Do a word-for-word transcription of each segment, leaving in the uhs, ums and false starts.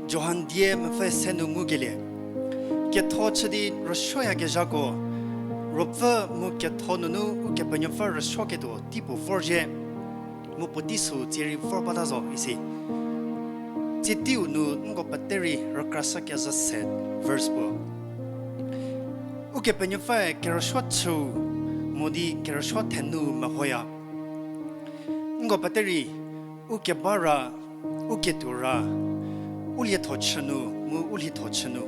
Johan die mepfü se nu ngukelie, ketho chü di rüsuoyakezhako, ruopfü mu ketho nunu Ukepenuopfü rüsuoketuo tei puo vorzhie, mu puotei sü tsie rei vor bata zo isi. Tsie teiu nu nko pete rei rükrashükezhü se verse puo. Ukepenuopfüe kerüsuo chüu mo di kerüsuo thenu mehoya. Nko pete rei, u keba ra, u ketuo ra, u lietho chü nu, mu u lietho chü nu,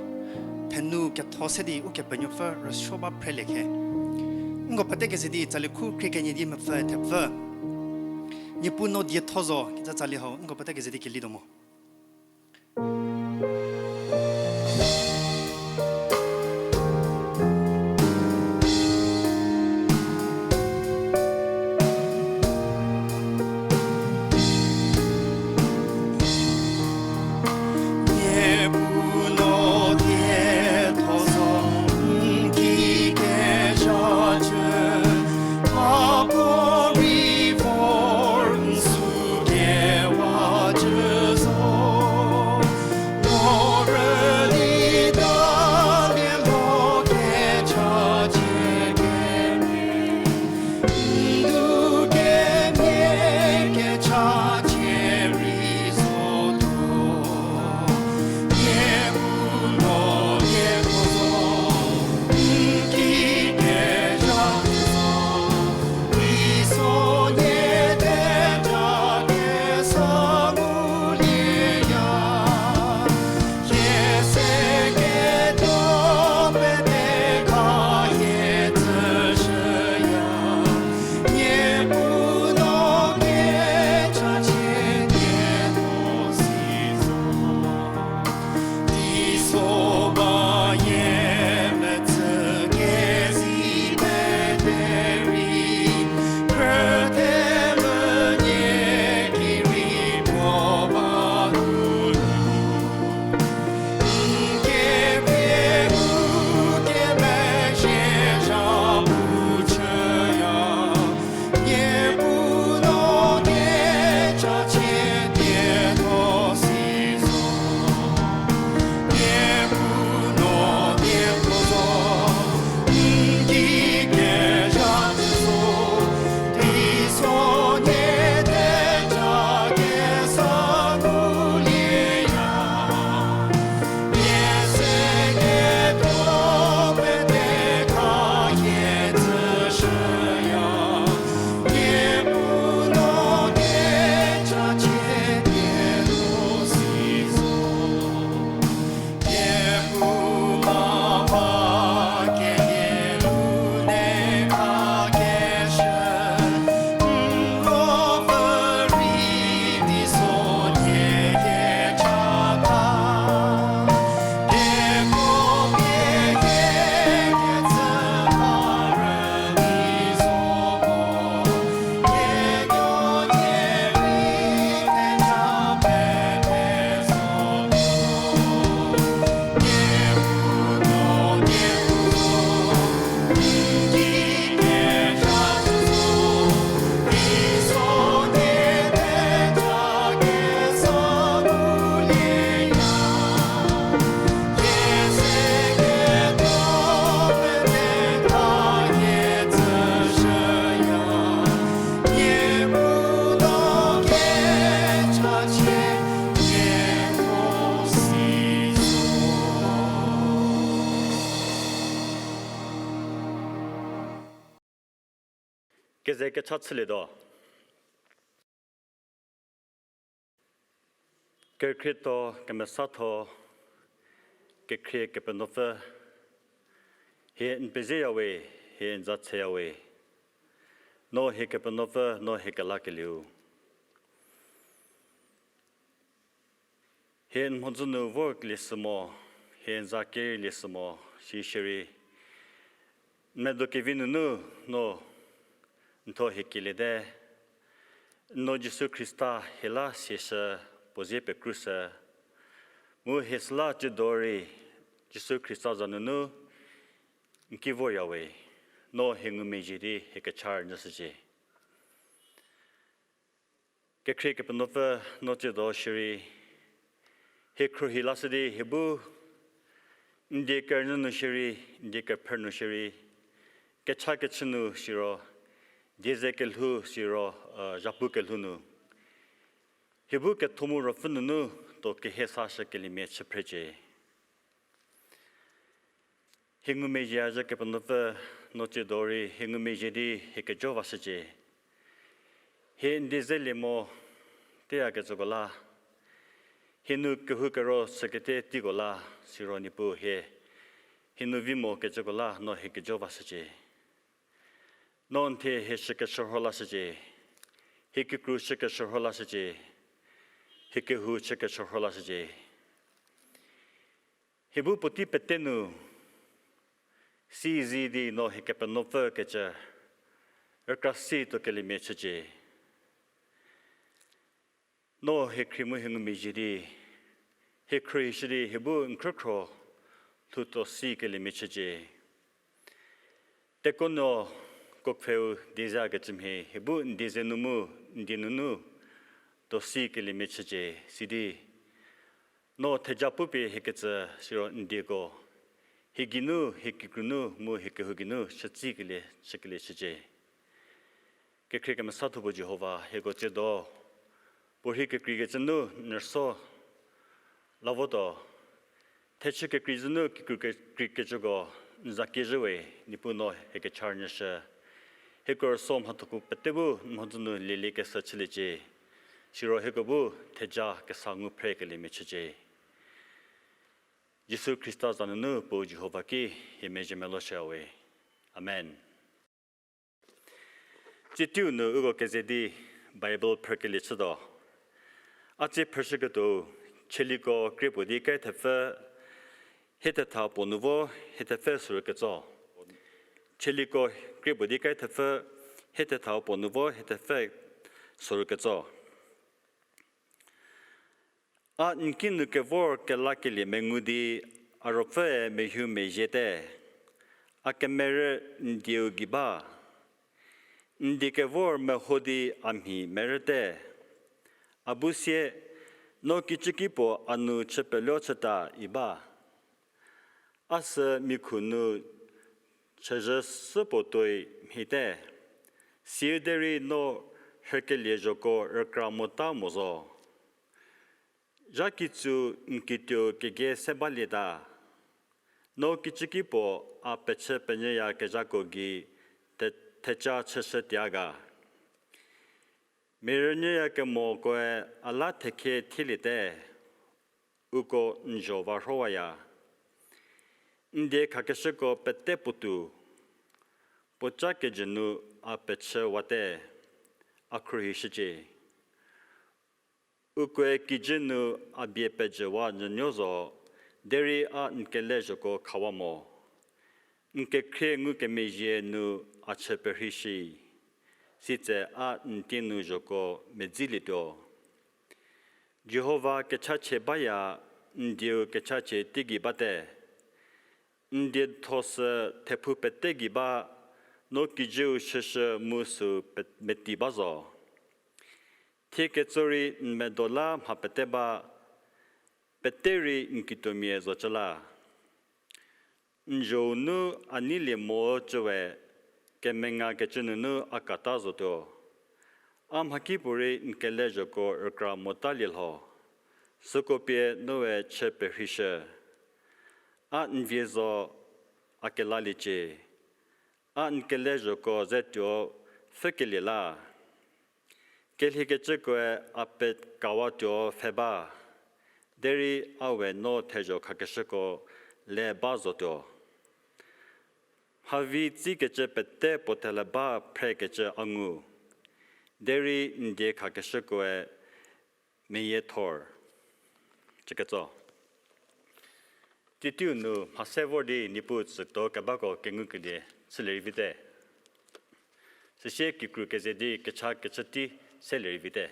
thenu ketho se di Ukepenuopfü rüsuo ba phrelie khe. Nko pete keze di tsali khu khrie kenie di mepfü thepfü. Niepuu no dietho zo, keza tsali hau, nko pete keze di kelietuo mo. Keze kecha chülietuo. Kerükrietho, kemesatho, kekhrie Kepenuopfü, hie n pezieyawe, hie n za tseyawe, no hie Kepenuopfü, no hie kelakelieu. Hie n mhodzü nu vorkelie sü mo, hie n za kerelie sü mo, sishierei n medo kevi nunu no n thuo hie keliete, n nuo Jisu Khrista hie la sieshü puo zie pekrushü, mu hie süla tsiedo rei Jisu Khrista za nunu n ki voryawe, no hie ngumezhie di hie kecha rünyüshücie. Kekhrie Kepenuopfü, no tsiedo shierei, hie khruohi lashü di hie bu n die kerünyü nu shierei, n die kephrü nu shierei, kecha kechü nu siro, die ze kelhou siro, zhapu kelhou nu, hie bu ketho mu ruopfü nunu tuo kehie sashükeliemia chü phrecie. Hie ngumezhie a zhü Kepenuopfü, no tsiedo rei hie ngumezhie di hie kejo vashücie. Hie n die zelie mo teyakecüko la, hie nu kehoukero chükete teiko la, siro Niepuu hie, hie nu vi mokecüko la no hie kejo vashücie. No n thie hie shükeshürho lashücie, hie kikru shükeshürho lashücie, hie kehou chükeshürho lashücie. Hie bu puotei pete nu, si zi di no hie Kepenuopfü kecü, rükra si tuokeliemia chücie. No hie khrie mu hie ngumezhie di, hie khruohishü di hie bu n khrükhro lhoutuo sikeliemia chücie. Tekonuo kokpfheu dieze kecümhie hie bu n die ze nu mu, n die nunu tuo sikeliemia chücie, sidi no theja pupie hie kecü siro n dieko, hie geinu, hie kikru nu mu hie kehou geinu shütsikelie chükelie chücie. Kekhrie kemesa thupie Jihova, hieko tsiedo puorhi kekreikecü nu n rüso la votuo. Thechü kekreizü nu kikru kekreikecüko n za kezhüwe, Niepuu no hie kecha rünyüshü. Hieko rüso mhathoku pete bu n mhodzü nu lieliekeshü chüliecie. Siro hieko bu theja kesa ngu phrekeliemia chücie. Jisu Khrista za nunu Puo Jihova ki hie mezhie meloshüyawe. Amen. Tsiteiu nu uko keze di Bible phrükelie chütuo. A tsie phrüshüketuou, Chieliko krie puo di ker thepfü, hie thetha puo nu vo hie thepfü sorou ketso. Chieliko krie puo di ker thepfü, hie thetha puo nu vo hie thepfü sorou ketso. A n kinu kevor kelakelie mengu di a ruopfüe mehu mezhiete, a kemerü n dieu gei ba. N die kevor meho di a mhi merüte, a bu sie, no kicüki puo a nu chü peluo chüta i ba. A sü mikhu nu chüzhü süpuo tuoi mhite, siu derei no rhükelie zhoko rükra mota mo zo. Zha kitsu n kituo kegei se balieta, no kicüki puo a pechü penyüyakezhako gei theca chüshütuo ga. Mia rünyüyakemokoe a la thekhie thieliete, uko n zho va rhowaya. N die khakeshüko pete puotou, puoca kejü nu a pechüwate, a khruohishücie. Ukoe kijü nu a bie pejüwa nyünuo zo, derei a n kele zhoko khawa mo. N kekhrie ngukemezhie nu a chü perhei shi, sitse a n tie nu zhoko medzilietuo. Jihova kechachie baya, n dieu kechachie teigei bate. N dietho sü thephu pete gei ba, no kijüu shüshü mu süu meti ba zo. Thie ketso rei n medo la mha pete ba, pete rei n kituomia zocü la. N zhou nu a neilie mo cüwe, kemengakecü nunu a kata zotuo. A mhakipuorei n kele zhoko rükra motalie lho, süko pie noe chü perheishü. A n vie zo, a kelaliecie. A n kele zhoko ze tuo pfhükelie la. Kelhiekecükoe a pekawatuo pfhe ba, derei a we no thezho khakeshüko le ba zotuo. Mhavi tsikecü pete puo thele ba phrekecü a ngu, derei n die khakeshükoe meyiethor. Cüketso. Teiu nu mhase vor di Niepuu tsütuo kebako kengukelie chülie rei vite. Süsie kikru keze di kecha kechü tei selie rei vite.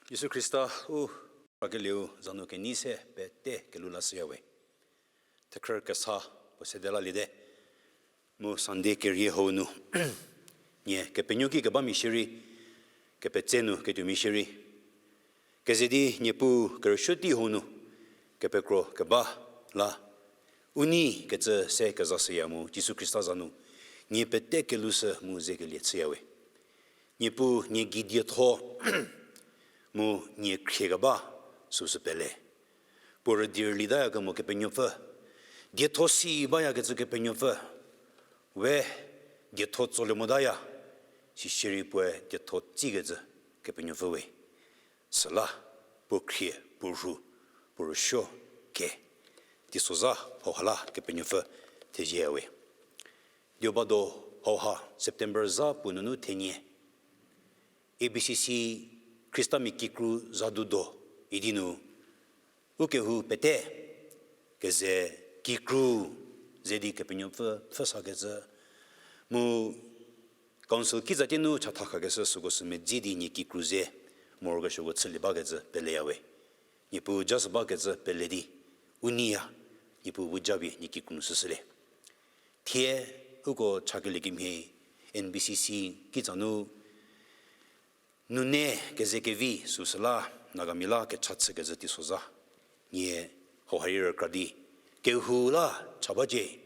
Jisu Khrista u rakelieu za nu kenei se pete kelhou lashüyawe. Thekhrü kesa puo sede laliete. Mu Sunday kerie hau nu nie kepenuo ki kebamia shierei, kepetse nu ketuomia shierei, keze di Niepuu kerüsuo tei hau nu kepekro keba la u nei kecü se kezashüya mu Jisu Khrista za nu nie pete kelhou shü mu zekelie chüyawe. Niepuu nie gei dietho mu nie khrie keba süsü pele. Puo rüdi rülitayakemo Kepenuopfü, dietho si bayakecü Kepenuopfü, we dietho tsolie motaya, sisierei puoe dietho tsikecü Kepenuopfü we. Süla puo khrie, puo rhu, puo rüsuo ke teisozha hauha la Kepenuopfü thezieyawe. Diobado hauha September zha puo nunu thenie, A B C C Khristamia kikru zadu do idi nu u kehou pete keze kikru ze di Kepenuopfü pfhüsakecü mu council kitsatie nu chatha khakeshü süko sü medzi di nie kikru ze morokesuoko chülie bakecü peleyawe. Niepuu jashü bakecü pele di u neiya, Niepuu bu japie nie kikru nu shüshülie. Thie uko chakelie kemhie N B C C kitsa nu nune keze kevi süsü la Nagamia la kecha chükezhü teisozha nie hauha rei rükra di kehou la cha bacie.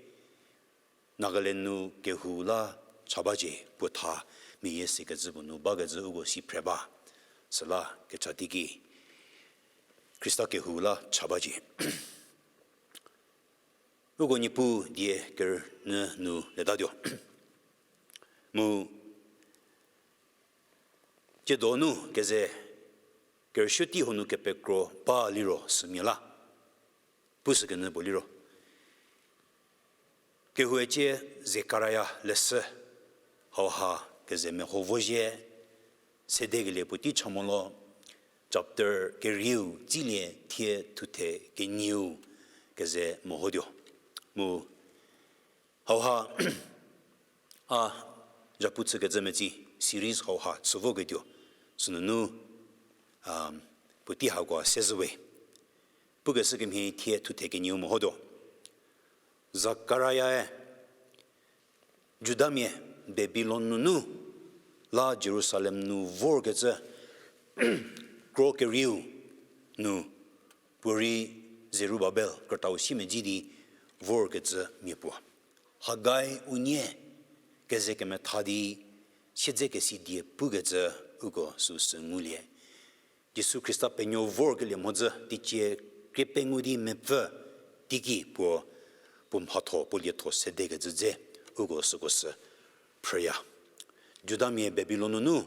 Nagaland nu kehou la cha bacie, puo tha meyie sekecü puo nu bakecü uko si phre ba. Süla kecha teiki Khrista kehou la cha bacie. Uko Niepuu die kerünyü nu letatuo. Mu tsiedo nu keze kerüsuo tei hau nu kepekro ba liro sümia la pushükenyü puo liro, kehou ecie Zekaria leshü hauha keze meho vozie sedekelie puotei cha mo lo, chapter kerieu tsilie thie thuthe kenieu keze mehotuo. Mu hauha a zhapu chükecü metsi series hauha chü voketuo sünunu puotei hako sezhüwe. Pukeshü kemhie thie thuthe kenieu mehotuo. Zakariae Judamia Babilon nunu la Jerusalem nu vorkecü kro kerieu nu puorei Zerubabel krütau simedzi di vorkecü mia puo. Hagai unie keze kemetha di siedzekesi die pukecü uko süsü ngulie. Jisu Khrista penuo vorkelie mhodzü teicie krie pengou di mepfü teiki puo, puo mhatho, puo lietho sedekecü dze uko süko sü phrüya. Judamia Babilon nunu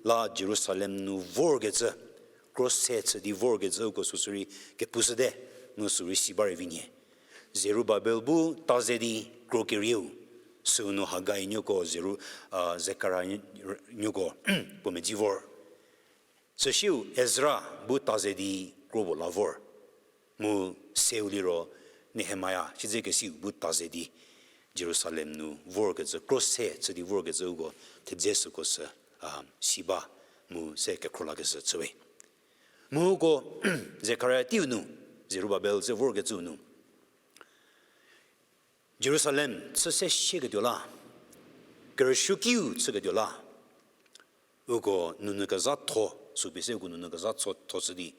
la Jerusalem nu vorkecü, kro se chü di vorkecü uko süsürei kepushüte, mu sürei si ba rei vi nyie. Zerubabel bu ta ze di kro kerieu, süu nu Hagai nuoko Zeru-, a, Zekaria nuoko puo medzi vor. Süsiu Ezra bu ta ze di kro puo la vor. Mu seu liro Nehemia siedzekesiu bu ta ze di Jerusalem nu vorkecü, kro se chü di vorkecü uko thedze süko sü, a, si ba mu se kekhro lakeshü chüwe. Mu uko Zekaria teiu nu, Zerubabel ze vorkecüu nu Jerusalem chü se sieketuo la, kerüsuokiu chüketuo la, uko nunu kezhatho, sü pie se uko nunu kezhatho tho chü di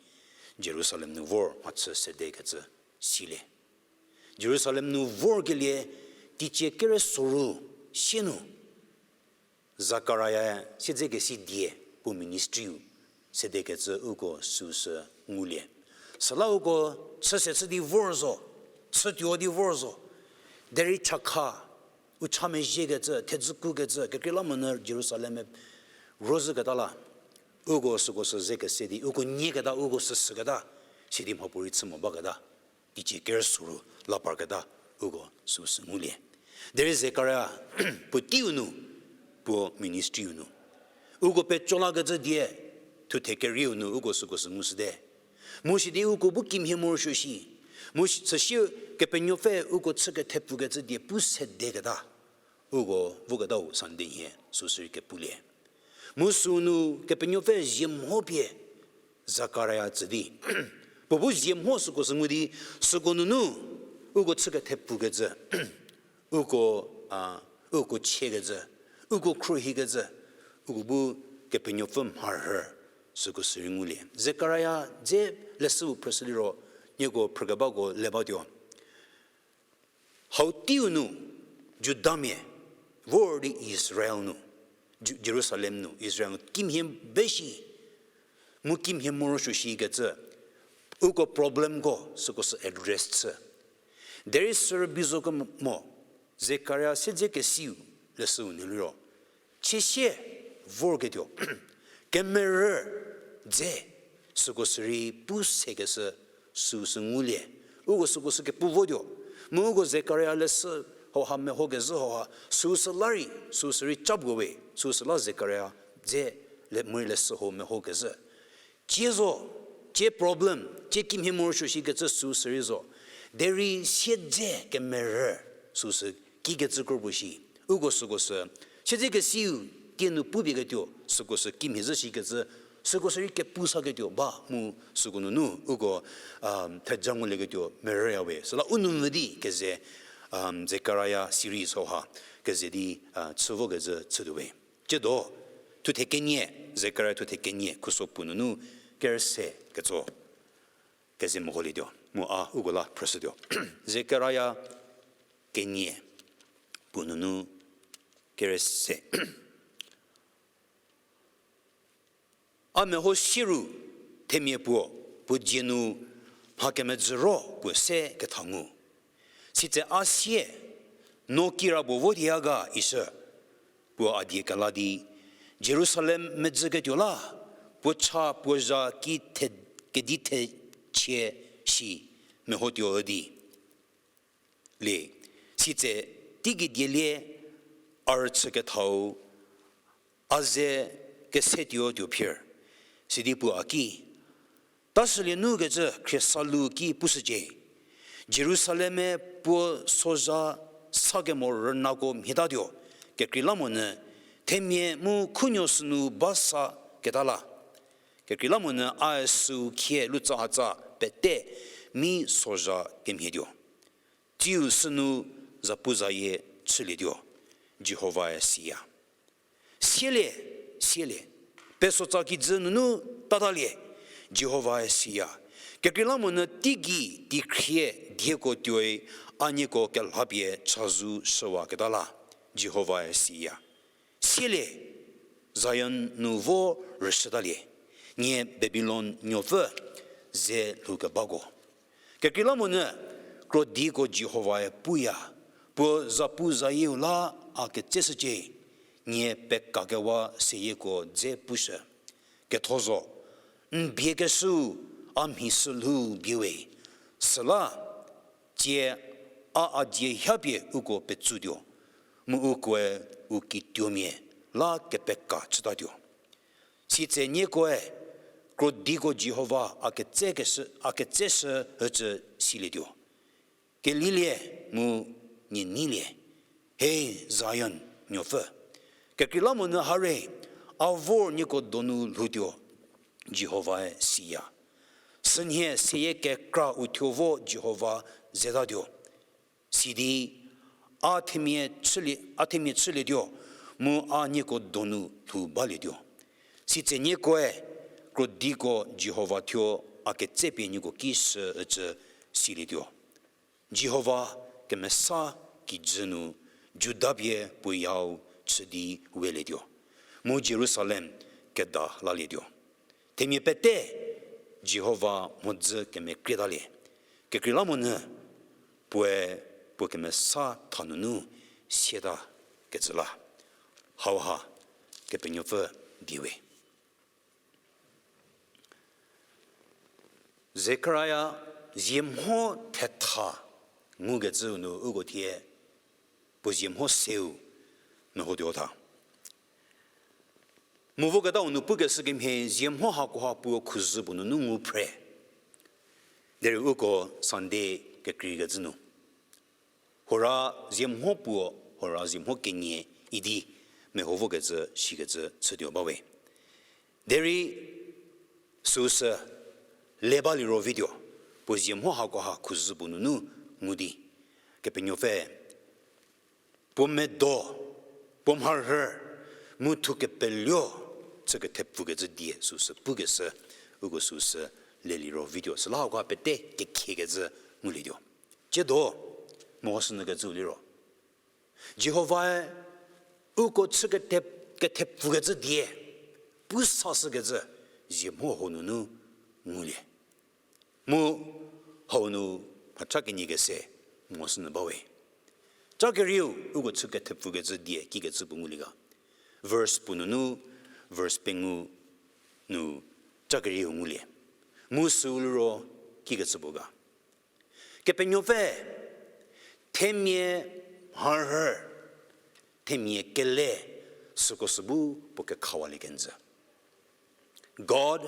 Jerusalem nu vor mhachü sedekecü silie. Jerusalem nu vorkelie teicie kere soru sie nu Zakaria siedzekesi die puo ministry-u sedekecü uko süsü ngulie. Süla uko chü se chü di vor zo, chütuo di vor zo. Derei chakha, u cha mezhiekecü, thedzü kukecü, kekreilamonyü Jerusalem-e rüzhüketa la, uko süko sü ze kese di, uko nyieketa, uko süsüketa, sidi mhapuorei chü mo baketa teicie kere soru la parketa uko süsü ngulie. Derei Zekaria puo teiu nu, puo ministry-u nu, uko peco lakecü die, thuthe kerieu nu uko süko sü ngushüte. Mu sidi uko bu kimhie morosuo shi, mu süsie Kepenuopfü uko chü kethepfükecü die pu sedeketa, uko voketau Sunday nhie süsü rei kepulie. Mu sünu Kepenuopfü zie mho pie Zekaria tsü di, puo bu zie mho süko sü ngu di, süko nunu, uko chü kethepfükecü, uko, a, uko chiekecü, uko khruohikecü, uko bu Kepenuopfü mharhü, süko sü rei ngulie. Zekaria dze leshüu phrüshü liro, nieko phrükebako le batuo. Hau teiu nu, Judamia, vor di Israel nu, Ju-, Jerusalem nu, Israel nu, kimhie be shi, mu kimhie morosuo shikecü, uko problemko süko sü address chü. Derei sü rübei zo kemo, Zekaria siedzekesiu leshüu nu liro, chiesie vorketuo, kemerü dze süko sü rei pu sekeshü süu sü ngulie. Uko süko sü kepu votuo. Mu uko Zekaria leshü hauha mehokezhü hauha, süu sü la rei, süu sü rei ca puo we, süu sü la Zekaria dze le, morei leshü hau mehokezhü. Cie zo, cie problem, cie kimhie morosuo shikecü süu sü rei zo. Derei siedze kemerü süu sü kikecü kro puo shi. Uko süko sü, siedzekesiu tie nu pupieketuo, süko sü kimhie zhü shikecü, süko sü rei kepu saketuo ba mu süko nunu, uko, um, theja ngulieketuo merüya we. Süla u nu mvü di keze, um, Zekaria series hauha, keze di, uh, chü vokecü chütuo we. Tsiedo, thuthe kenie, Zekaria thuthe kenie, khuso puo nunu, kerüse ketso, keze meholietuo, mu a uko la phrüshütuo. Zekaria kenie, puo nunu, kerüse. A meho sie ru, themia puo, puo dzie nu mha kemedzü ro puo se ketha ngu. Sitse a sie, no kira puo vo thie ga ishü, puo a die kela di, Jerusalem medzüketuo la, puo cha puo zha ki the-, kedi thechie shi mehotuo di. Le, sitse teigei dielie a rüchükethau a ze kesetuo tuo phir, sidi puo a ki, tashülie nu kecü khriesa lu ki pushücie, Jerusalem-e puo sozha sa kemo rünako mhietatuo, kekreilamonyü themia mu khunuo sünu ba sa keta la. Kekreilamonyü a süu khie lutsahatsa pete mi sozha kemhietuo. Tsiu sünu zapuzayie chülietuo, Jihovae siya. Sielie, sielie, pesotsa kijü nunu tatalie, Jihovae siya. Kekreilamonyü teigei teikhrie dieko tuoi a nieko kelhapie chazou shüwaketa la, Jihovae siya. Sielie, Zion nu vo rüshütalie, nie Babilon nuopfü ze lhoukebako. Kekreilamonyü krodiko Jihovae puya, puo zapuzayieu la a ketseshücie, nie pekakewa seyieko dze pushü. Ketho zo, n biekeshüu a mhi sülhou bie we, süla tsie a a dzie hapie uko petsutuo, mu ukoe u kituomia la kepeka chütatuo. Sitse niekoe krodiko Jihova a ketsekeshü, a ketseshü ücü silietuo. Kelilie mu nie neilie, he Zion nuopfü. Kekreilamonyü hare, a vor nieko donu lhoutuo, Jihovae siya. Sünhie seyie kekra uthuo vo Jihova zetatuo. Sidi a themia chülie, a themia chülietuo, mu a nieko donu lhou balietuo. Sitse niekoe krodiko Jihova thuo a ketsepie nieko ki shü ücü silietuo. Jihova kemesa kijü nu Juda pie puo yau chü di welietuo, mu Jerusalem keda lalietuo. Themia pete Jihova mhodzü kemekrietalie. Kekreilamonyü puoe puo kemesa tha nunu sieta kecü la. Hauha Kepenuopfü diewe. Zekaria zie mho thetha ngukecüu nu uko thie puo zie mho seu mehotuo tha. Mu voketau nu pukeshü kemhie zie mho hakoha puo khuzhü puo nunu ngu phre. Derei uko Sunday kekreikecü nu hora zie mho puo, hora zie mho kenie idi meho vokecü shikecü chütuo bawe. Derei Süusü le baliro vituo, puo zie mho hakoha khuzü puo nunu ngu di, Kepenuopfü puo medo, puo mharhü, mu thu kepeluo chü kethepfukecü die süusü pukeshü, uko süusü leliro vituo. Süla hakoha pete kekhiekecü ngulietuo. Tsiedo, mehoshünyükecüu liro, Jihovae uko chü kethe-, kethepfukecü die pu sashükecü zie mho hau nunu ngulie. Mu hau nu mhacha kenie kese mehoshünyü bawe. Ca kerieu uko chü kethepfukecü die kikecü puo ngulie ga. Verse puo nunu, verse pengou nu ca kerieu ngulie. Mu süu liro kikecü puo ga. Kepenuopfü themia mharhü, themia kele, süko sü bu puo kekhawalie kenjü. God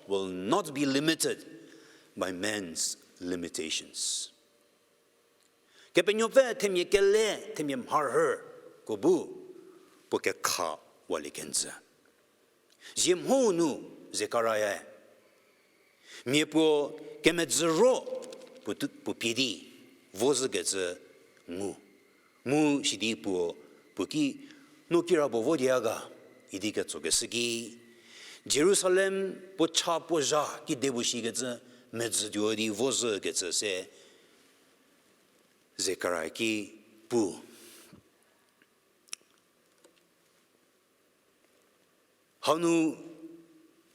will not be limited by man's limitations. Kepenuopfü themia kele, themia mharhüko bu puo kekhawalie kenjü. Zie mho nu Zekariae mia puo kemedzüro puo tu-, puo pie di vozhükecü ngu. Mu sidi puo, puo ki, no kira puo vo dia ga, idi ketsokeshü ki, Jerusalem puo cha puo zha kedipuo shikecü medzütuo di vozhükecü se Zekaria ki pu. Hanu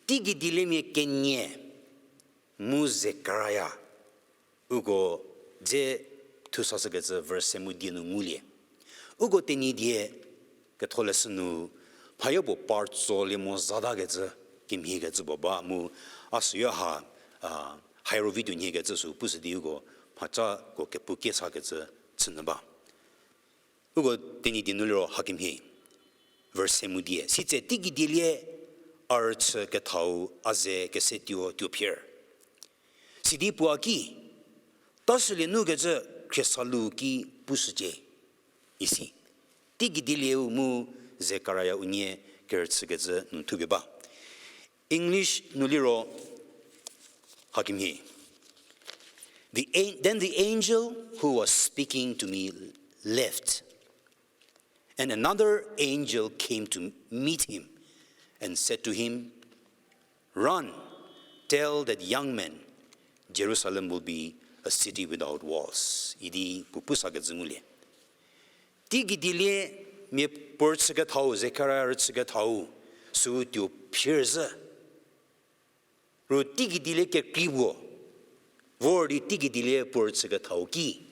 teigei dieliemia kenie mu Zekaria, uko dze thusashükecü verse se mu die nu ngulie. Uko Tenyidie ketholeshü nu, phayo puo par tsolie mo zatakecü, kemhiekecü puo ba mu, a süyo ha, a, hairo video nhiekecü sü pushü di uko, mhacako kepu kiesakecü chünyü ba. Uko Tenyidie nu liro hakemhie. Verse se mu die. Sitse teigei dielie a rüchü kethau a ze kesetuo tuo phier. Sidi puo a ki, tashülie nu kecü Khriestalou ki pushücie. Isi. Teigei dielieu mu Zekaria unie kerüchükecü nu thupie ba. English nu liro hakemhie. The an-, then the angel who was speaking to me left. And another angel came to meet him and said to him, "Run, tell that young man, Jerusalem will be a city without walls." Idi puo pusakecü ngulie. Teigei dielie mia puo rüchükethau, Zekaria rüchükethau, sü tuo phier zhü. Ru teigei dielie kekrei puo, vor di teigei dielie puo rüchükethau ki,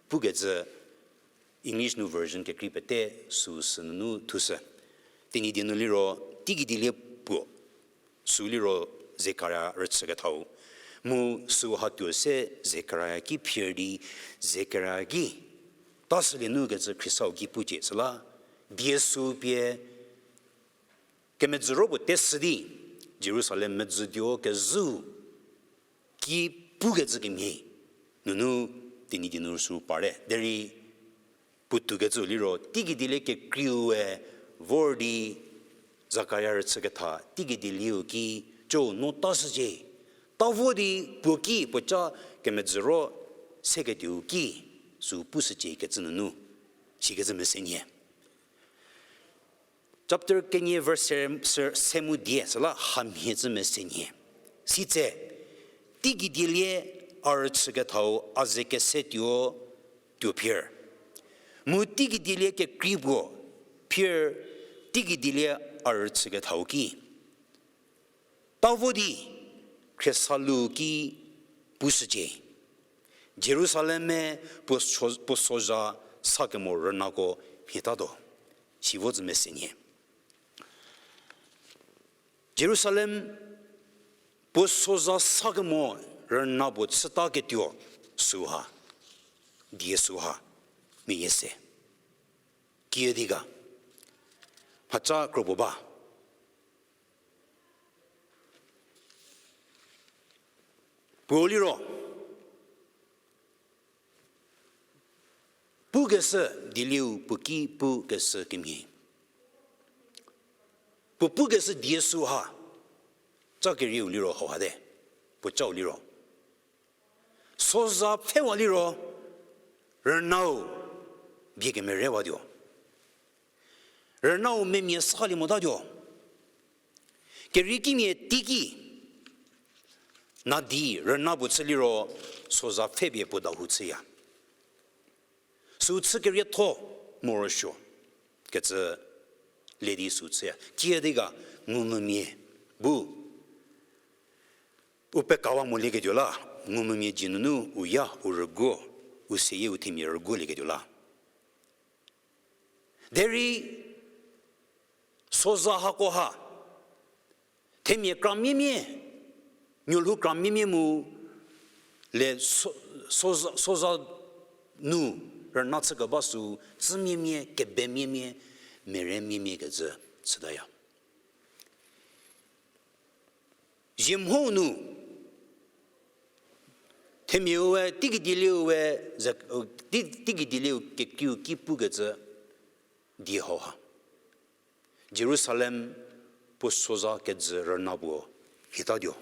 pukecü English nu version kekrei pete süsü nunu thusü. Tenyidie nu liro teigei dielie puo, sü liro Zekaria rüchükethau. Mu sü hatuo se Zekaria ki phier di Zekaria ki, tashülie nu kecü Khriestalou ki pucie süla, die sü pie kemedzüro puo teshü di, Jerusalem medzütuo kezhüu ki pukecü kemhie, nunu Tenyidie nu sü parte. Derei puotoukecü liro, teigei dielie kekreiue vor di Zekaria rüchüketha, teigei dielieu ki, co no tashücie. Ta vo di puo ki, puo ca kemedzüro seketuo ki, sü pushücie kecü nunu. Sikecü mese nhie. Chapter kenie verse se, se, se mu die, süla hamhie cü mese nhie. Sitse, teigei dielie a rüchükethau a ze kesetuo tuo phier. Mu teigei dielie kekrei puo phier teigei dielie a rüchükethau ki. Ta vo di, Khriestalou ki pushücie. Jerusalem-e puo so-, puo sozha sakemo rünako mhietatuo. Sivo cü mese nhie. Jerusalem puo sozha sakemo rüna puo chütaketuo süha, die süha, meyie se. Kiüdi ga, mhaca kro puo ba. Puo liro, pukeshü dielieu puo ki pukeshü kemhie. Puo pukeshü die süha, Puoca kerieu liro hauhate. Puocau liro, soza pfhewa liro, rünau bie kemerewatuo. Rünau memia salie motatuo. Keriekimia teiki, nadi rüna puo chü liro, soza pfhepie puo dahou chüya. Sü chü kerietho morosuo kecü le di sü chüya. Kiüdi ga ngumvümia bu u pekawa molieketuo la, ngumvümia dzie nunu u ya u rüguo, u seyie u themia rüguolieketuo la. Derei soza hakoha, themia kra miemie, nuolhou kra miemie mu le so-, soza, soza nu rüna chükeba sü, tsü miemie, kebe miemie, mere miemie kecü chütaya. Ziemhou nu, themiau we, teiki dieliu we, ze-, tei-, teiki dieliu kekriu ki pukecü die hauha, Jerusalem puo soza kejü rüna puo hitatuo.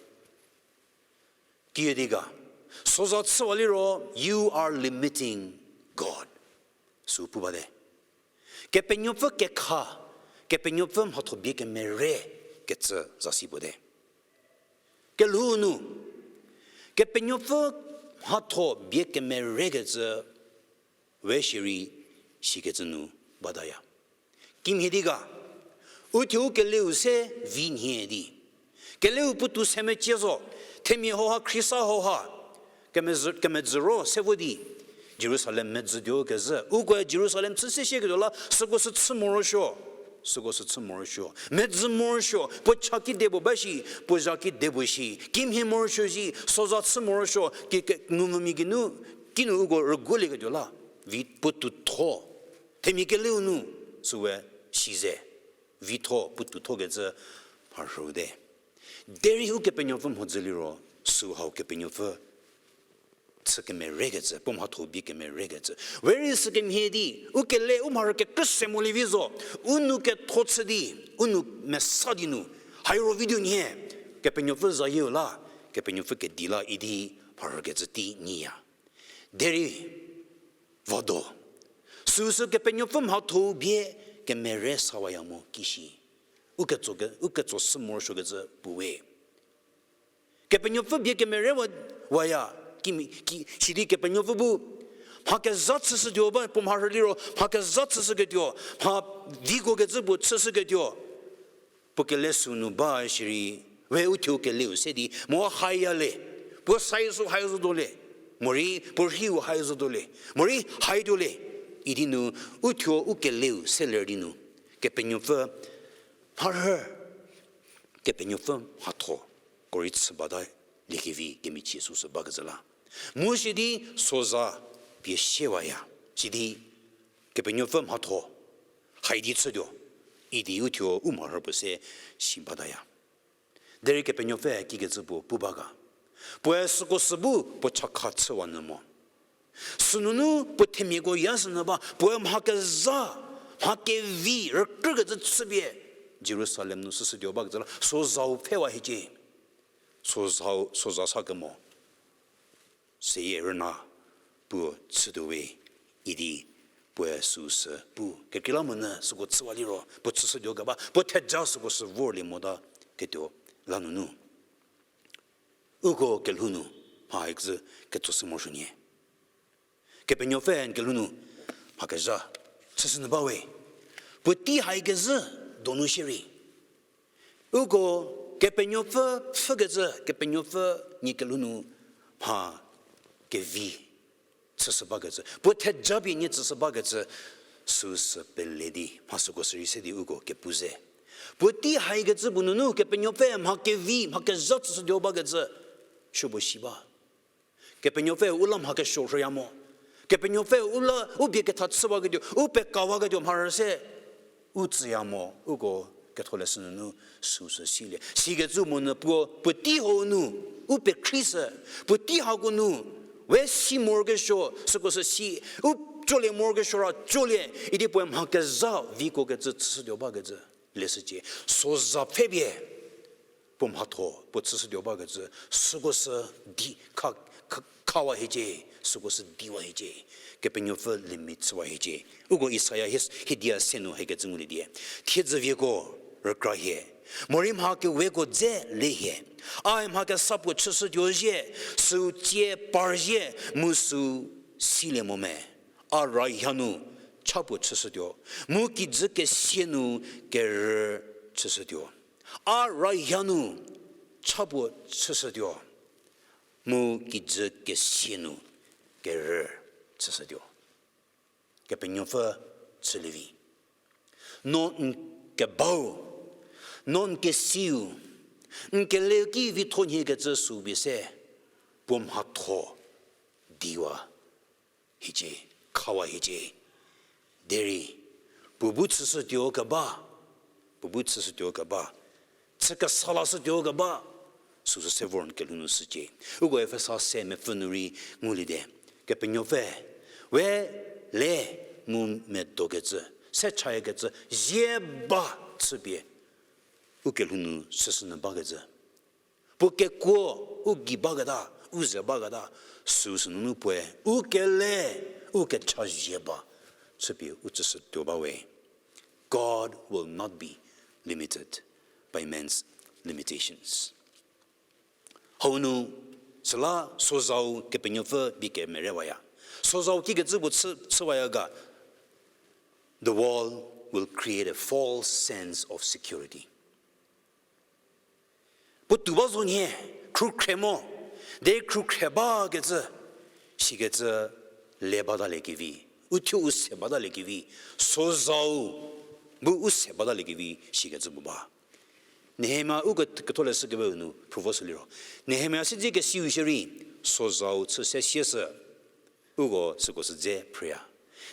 Kiüdi ga, soza chüwa liro, you are limiting God. Sü pu bate. Kepenuopfü kekha, Kepenuopfü mhatho bie kemere kecü zasi puote. Kelhou nu, Kepenuopfü mhatho bie kemere kecü we shierei sikecü nu bataya. Kimhie di ga, uthuo u keleu se vi nhie di, keleu puotou se mecie zo, themia hauha, Khrista hauha, kemezü-, kemezü ro se vo di, Jerusalem medzütuo kezhü, ukoe Jerusalem chü se shieketuo la, süko sü chü morosuo, süko sü chü morosuo, medzü morosuo, puo cha kedipuo ba shi, puo zha kedipuo shi, kimhie morosuo shi, soza chü morosuo, ki ke-, ngumvümia geinu, kinu uko rüguolieketuo la, vi puotoutho, themia keleu nu, süwe size, vitho, puotoutho kecü mharhüte. Derei Ukepenuopfü mhodzü liro, sü hau Kepenuopfü chü kemerekecü, puo mhatho bie kemerekecü. Weri sükemhie di, u kele u mharhü kekrü se molie vi zo, u nou ketho chü di, u nou mesa di nu, hairo vi tuo nhie, Kepenuopfü zayieu la, Kepenuopfü kedi la idi mharhükecü tei nyiya. Derei vado, süsü Kepenuopfü mhatho bie kemere sawaya mo kishi. U ketso ke-, u ketso sü morosuokecü puwe. Kepenuopfü bie kemere wa-, waya, kimi, ki, sidi Kepenuopfü bu mha kezha chüshütuo ba, puo mharhü liro mha kezha chüshüketuo, mha viko kecü puo chüshüketuo. Puo kele sünu ba shierei, we uthuo keleu se di mo haya le, puo size-u hai zotuo le, morei puo rhiu hai zotuo le, morei hai tuo le, idi nu uthuo u keleu se ler di nu, Kepenuopfü mharhü, Kepenuopfü mhatho, ko rei chü bata liekevi kemichie süsü bakecü la. Mu sidi soza pie siewaya, sidi Kepenuopfü mhatho, hai di chütuo, idi uthuo u mharhü puo se si bataya. Derei Kepenuopfü kikecü puo pu ba ga. Puoe süko sü bu puo chakha chüwa nyü mo. Sünunu puo themiako ya sünyü ba, puoe mha kezha, mha kevi, rükrükecü chüpie, Jerusalem nu süshütuo bakecü la, sozau pfhewa hiecie. Sozau, soza sa kemo. Seyie rüna puo chütuowe idi puoe süsü pu. Kekreilamonyü süko chüwa liro, puo chüshütuo keba, puo theja süko sü vorlie mota ketuo la nunu. Uko kelhou nu, mha ikecü ketso sü morosuo nyie. Kepenuopfü n kelhou nu, mha kezha, chüshünyü bawe. Puotei haikezhü donu shierei. Uko Kepenuopfü pfhükecü, Kepenuopfü nie kelhou nu mha kevi chüshü bakecü, puo thejapie nie tsüshü bakecü, süsü pele di, mha süko sü rei se di uko kepu ze. Puotei haikecü puo nunu Kepenuopfü mha kevi, mha kezha tsüshütuo bakecü, supuo si ba. Kepenuopfü u la mha kesuo rhüya mo. Kepenuopfü u la u bie ketha chüwaketuo, u pekawaketuo mharhü se u tsüya mo, uko ketholeshü nunu süsü silie. Sikecü monyü puo, puotei hau nu, u pekhrieshü, puotei hako nu, we si morokesuo, süko sü si, u colie morokesuo ra colie, idi puoe mha kezha viko kecü chüshütuo bakecü, leshücie. Soza pfhepie, Puo mhatho puo chüshütuo bakecü, süko sü di, kha, kha, khawa hiecie, süko sü diwa hiecie, Kepenuopfü limit chüwa hiecie. Uko Isaia hie-, hiedia se nu hakecü ngulie die. Thiedzüvieko rükra hie, morei mha keweko dze le hie. Ae mha kesa puo chüshütuo zhie, süu tsie par zhie, mu süu silie mo me. A rayha nu cha puo chüshütuo, mu kijü kesia nu kerü chüshütuo. A rayha nu cha puo chüshütuo, mu kijü kesia nu kerü chüshütuo. Kepenuopfü chülievi. No n kebau, no n kesiu, n keleu ki vitho nhiekecü süu pie se, puo mhatho diwa hiecie, khawa hiecie. Derei, puo bu chüshütuo keba, puo bu chüshütuo keba, chü kesa lashütuo keba, süsü se vor n kelhou nu shücie. Uko Efesa se mepfü nu rei ngulie die. Kepenuopfü, we le mu medokecü, se chayakecü, zie ba chüpie, u kelhou nu süsü nyü bakecü. Puo kekuo u gei baketa, u ze baketa, süsü nunu puoe, u kele, u kecha zie ba, chüpie u chüshütuo ba we. God will not be limited by man's limitations. Hau nu, süla sozau Kepenuopfü bie kemerewaya. Sozau kikecü puo chü, chüwaya ga, the wall will create a false sense of security. Puotou ba zo nhie, khrükhre mo, derei khrükhre bakecü, sikecü le bataliekevi, uthuo u se bataliekevi, sozau bu u se bataliekevi, sikecü puo ba. Nehemia u ke-, ketholeshü kewe nu phrü vo sü liro, Nehemia siedze kesiu shierei, sozau chü se sieshü, uko süko sü dze phrüya.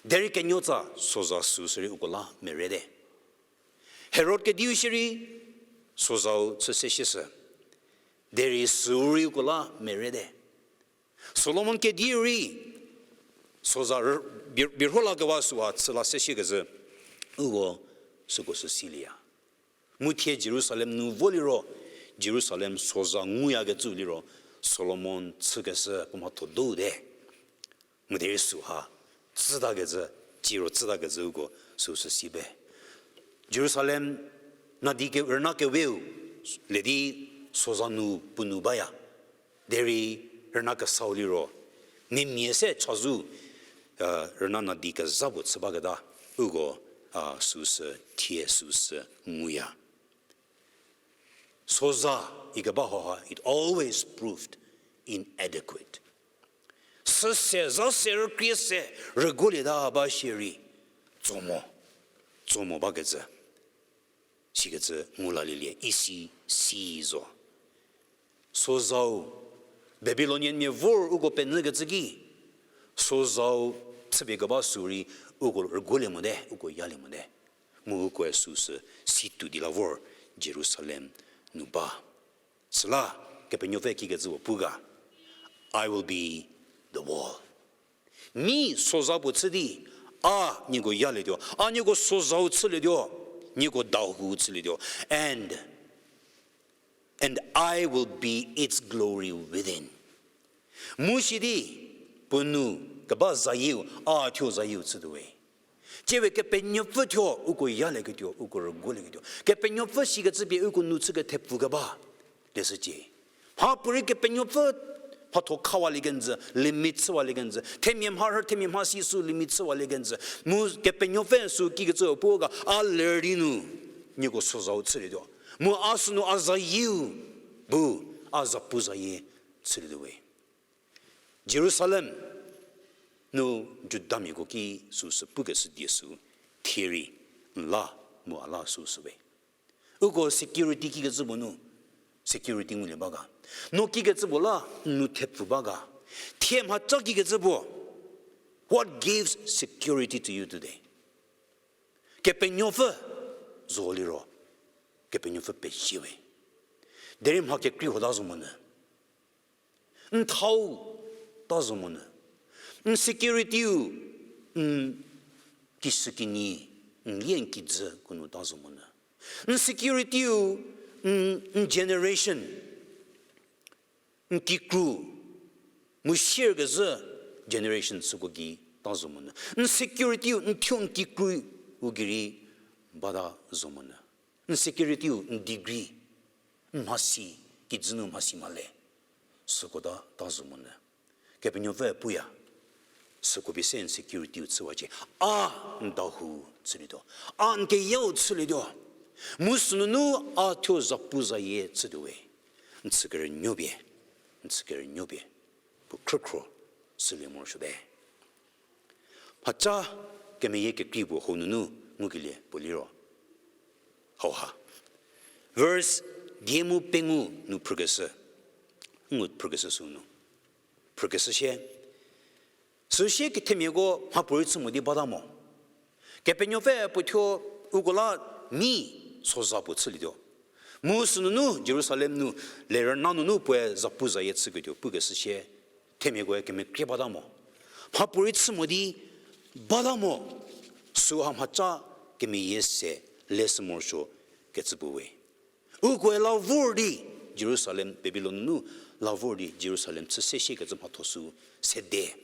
Derei kenuotsa soza süu shierei uko la merete. Herod kediu shierei, sozau chü se sieshü, derei süu rei uko la merete. Solomon kediu rei, soza rü-, bi-, birho lakewa süu a chü la se siekecü, uko süko sü silieya. Mu thie Jerusalem nu vo liro, Jerusalem soza nguyakecü liro, Solomon chükeshü puo mhatho do te. Mu derei süha, tsütakecü, ciro tsütakecü uko süu sü si be. Jerusalem nadi ke-, rüna keweu, le di soza nu puo nu baya. Derei rüna kesau liro, mimia se chazou, rüna nadi kezha puo chü baketa, uko, süu sü thie süu sü nguya. Soza ikeba hauha, it always proved inadequate. Süse, za se, rükrie se, rüguolieta ba shierei, tso mo, tso mo bakecü, sikecü ngu lalielie, isi si zo. Sozau, Babilonian mia vor uko penyükecü ki, sozau chüpie keba süu rei uko rüguolie mote, uko yalie mote. Mu ukoe süu sü si tuo di la vor Jerusalem nu ba. Süla Kepenuopfü kikecü puo pu ga, I will be the wall. Mi soza puo chü di, a nieko yalietuo, a nieko sozau chülietuo, nieko dahou chülietuo, and, and I will be its glory within. Mu sidi, puo nu keba zayieu, a thuo zayieu chütuo we. Tsiewe Kepenuopfü thuo uko yalieketuo, uko rüguolieketuo. Kepenuopfü sikecü pie uko nu chü kethepfu keba. Leshücie. Mhapuorei Kepenuopfü mhatho khawalie kenjü, limit chüwalie kenjü. Themia mharhü, themia mhasi sü limit chüwalie kenjü. Mu Kepenuopfü sü kikecü puo ga a ler di nu, nieko sozau chülietuo. Mu a sünu a zayieu bu, a zapu zayie chülietuo we. Jerusalem nu Judamiako ki süu sü pukeshü die sü thie rei n la mu a la süu sü we. Uko security kikecü puo nu, security ngulie ba ga. No kikecü puo la n nu thepfu ba ga. Thie mhaca kikecü puo, what gives security to you today? Kepenuopfü zo liro, Kepenuopfü pezie we. Derei mha kekrei hota zo monyü. N thau ta zo monyü. N security-u, n kishükinyi, n lie n kijü ko nu ta zo monyü. N security-u, N, n generation, n kikru, mu sierkezhü generation süko gei ta zo monyü. N security-u, n thuo n kikru-u gei rei bata zo monyü. N security-u, n degree, n mhasi, kijü nu mhasi male. Süko ta ta zo monyü. Kepenuopfü puya, süko pie se n security-u chüwacie. A n dahou chülietuo. A n keyau chülietuo. Mu sünunu a thuo zapuzayie chütuo we. N chükerünuo pie, n chükerünuo pie, puo khrükhro sülie morosuote. Mhaca kemeyie kekrei puo hau nunu ngukelie puo liro, hauha. Verse die mu pengou nu phrükeshü, ngu phrükeshü sünu phrükeshü sie, süsie kethemiako mhapuorei chü mo di bata mo. Kepenuopfü puo thuo uko la mi soza puo chülietuo. Mu sünunu Jerusalem nu lerüna nunu puoe zapuzayie chüketuo pukeshü sie, themiakoe kemekrie bata mo. Mhapuorei chü mo di bata mo. Süha mhaca kemeyie se leshü morosuo kecü puo we. Ukoe la vor di Jerusalem, Babilon nunu la vor di Jerusalem chü seshie kecü mhatho sü sede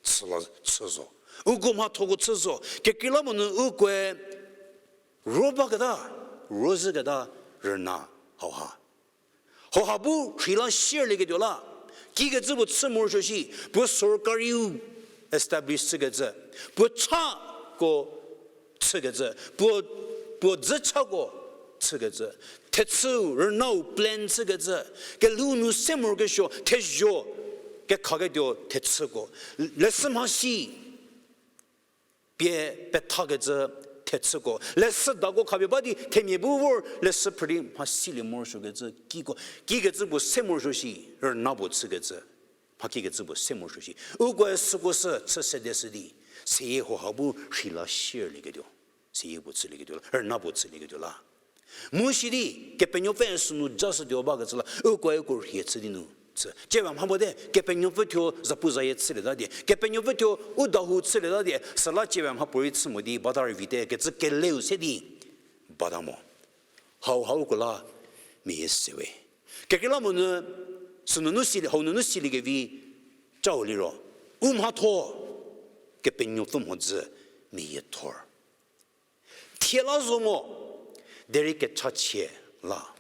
chü la, chü zo. Uko mhathoko chü zo. Kekreilamonyü ukoe ro baketa, ro zhüketa rüna hauha. Hauha bu rheila sierlieketuo la, kikecü puo chü morosuo shi, puo sorkari-u establish chükecü, puo chako chükecü, puo, puo dzüchako chükecü, thechüu rünau plan chükecü, kelhou nu se morokesuo thezho kekhaketuo thechüko, leshü mhasi pie pethakecü thechüko, leshüdako khapie ba di themia bu vor leshü phrü di mhasilie morosuokecü kiko, kikecü puo se morosuo shi, rüna puo chükecü, mha kikecü puo se morosuo shi. Ukoe süko sü chü sedeshü di, seyie hauha bu rheila sierlieketuo. Seyie puo chülieketuo la, rüna puo chülieketuo la. Mu shi di, Kepenuopfü sünu jashütuo bakecü la, ukoe uko rhie chü di nu chü. Ciewa mha puo te, Kepenuopfü thuo zapuzayie chülieta die, Kepenuopfü thuo u dahou chülieta die, süla ciewa mhapuorei chü mo di bata rei vite kecü keleu se di bata mo. Hauha uko la meyie se we. Kekreilamonyü, sünunu si, hau nunu siliekevi cau liro, u mhatho, Kepenuopfü mhodzü meyiethor. Thie la zo mo, derei kechachie la.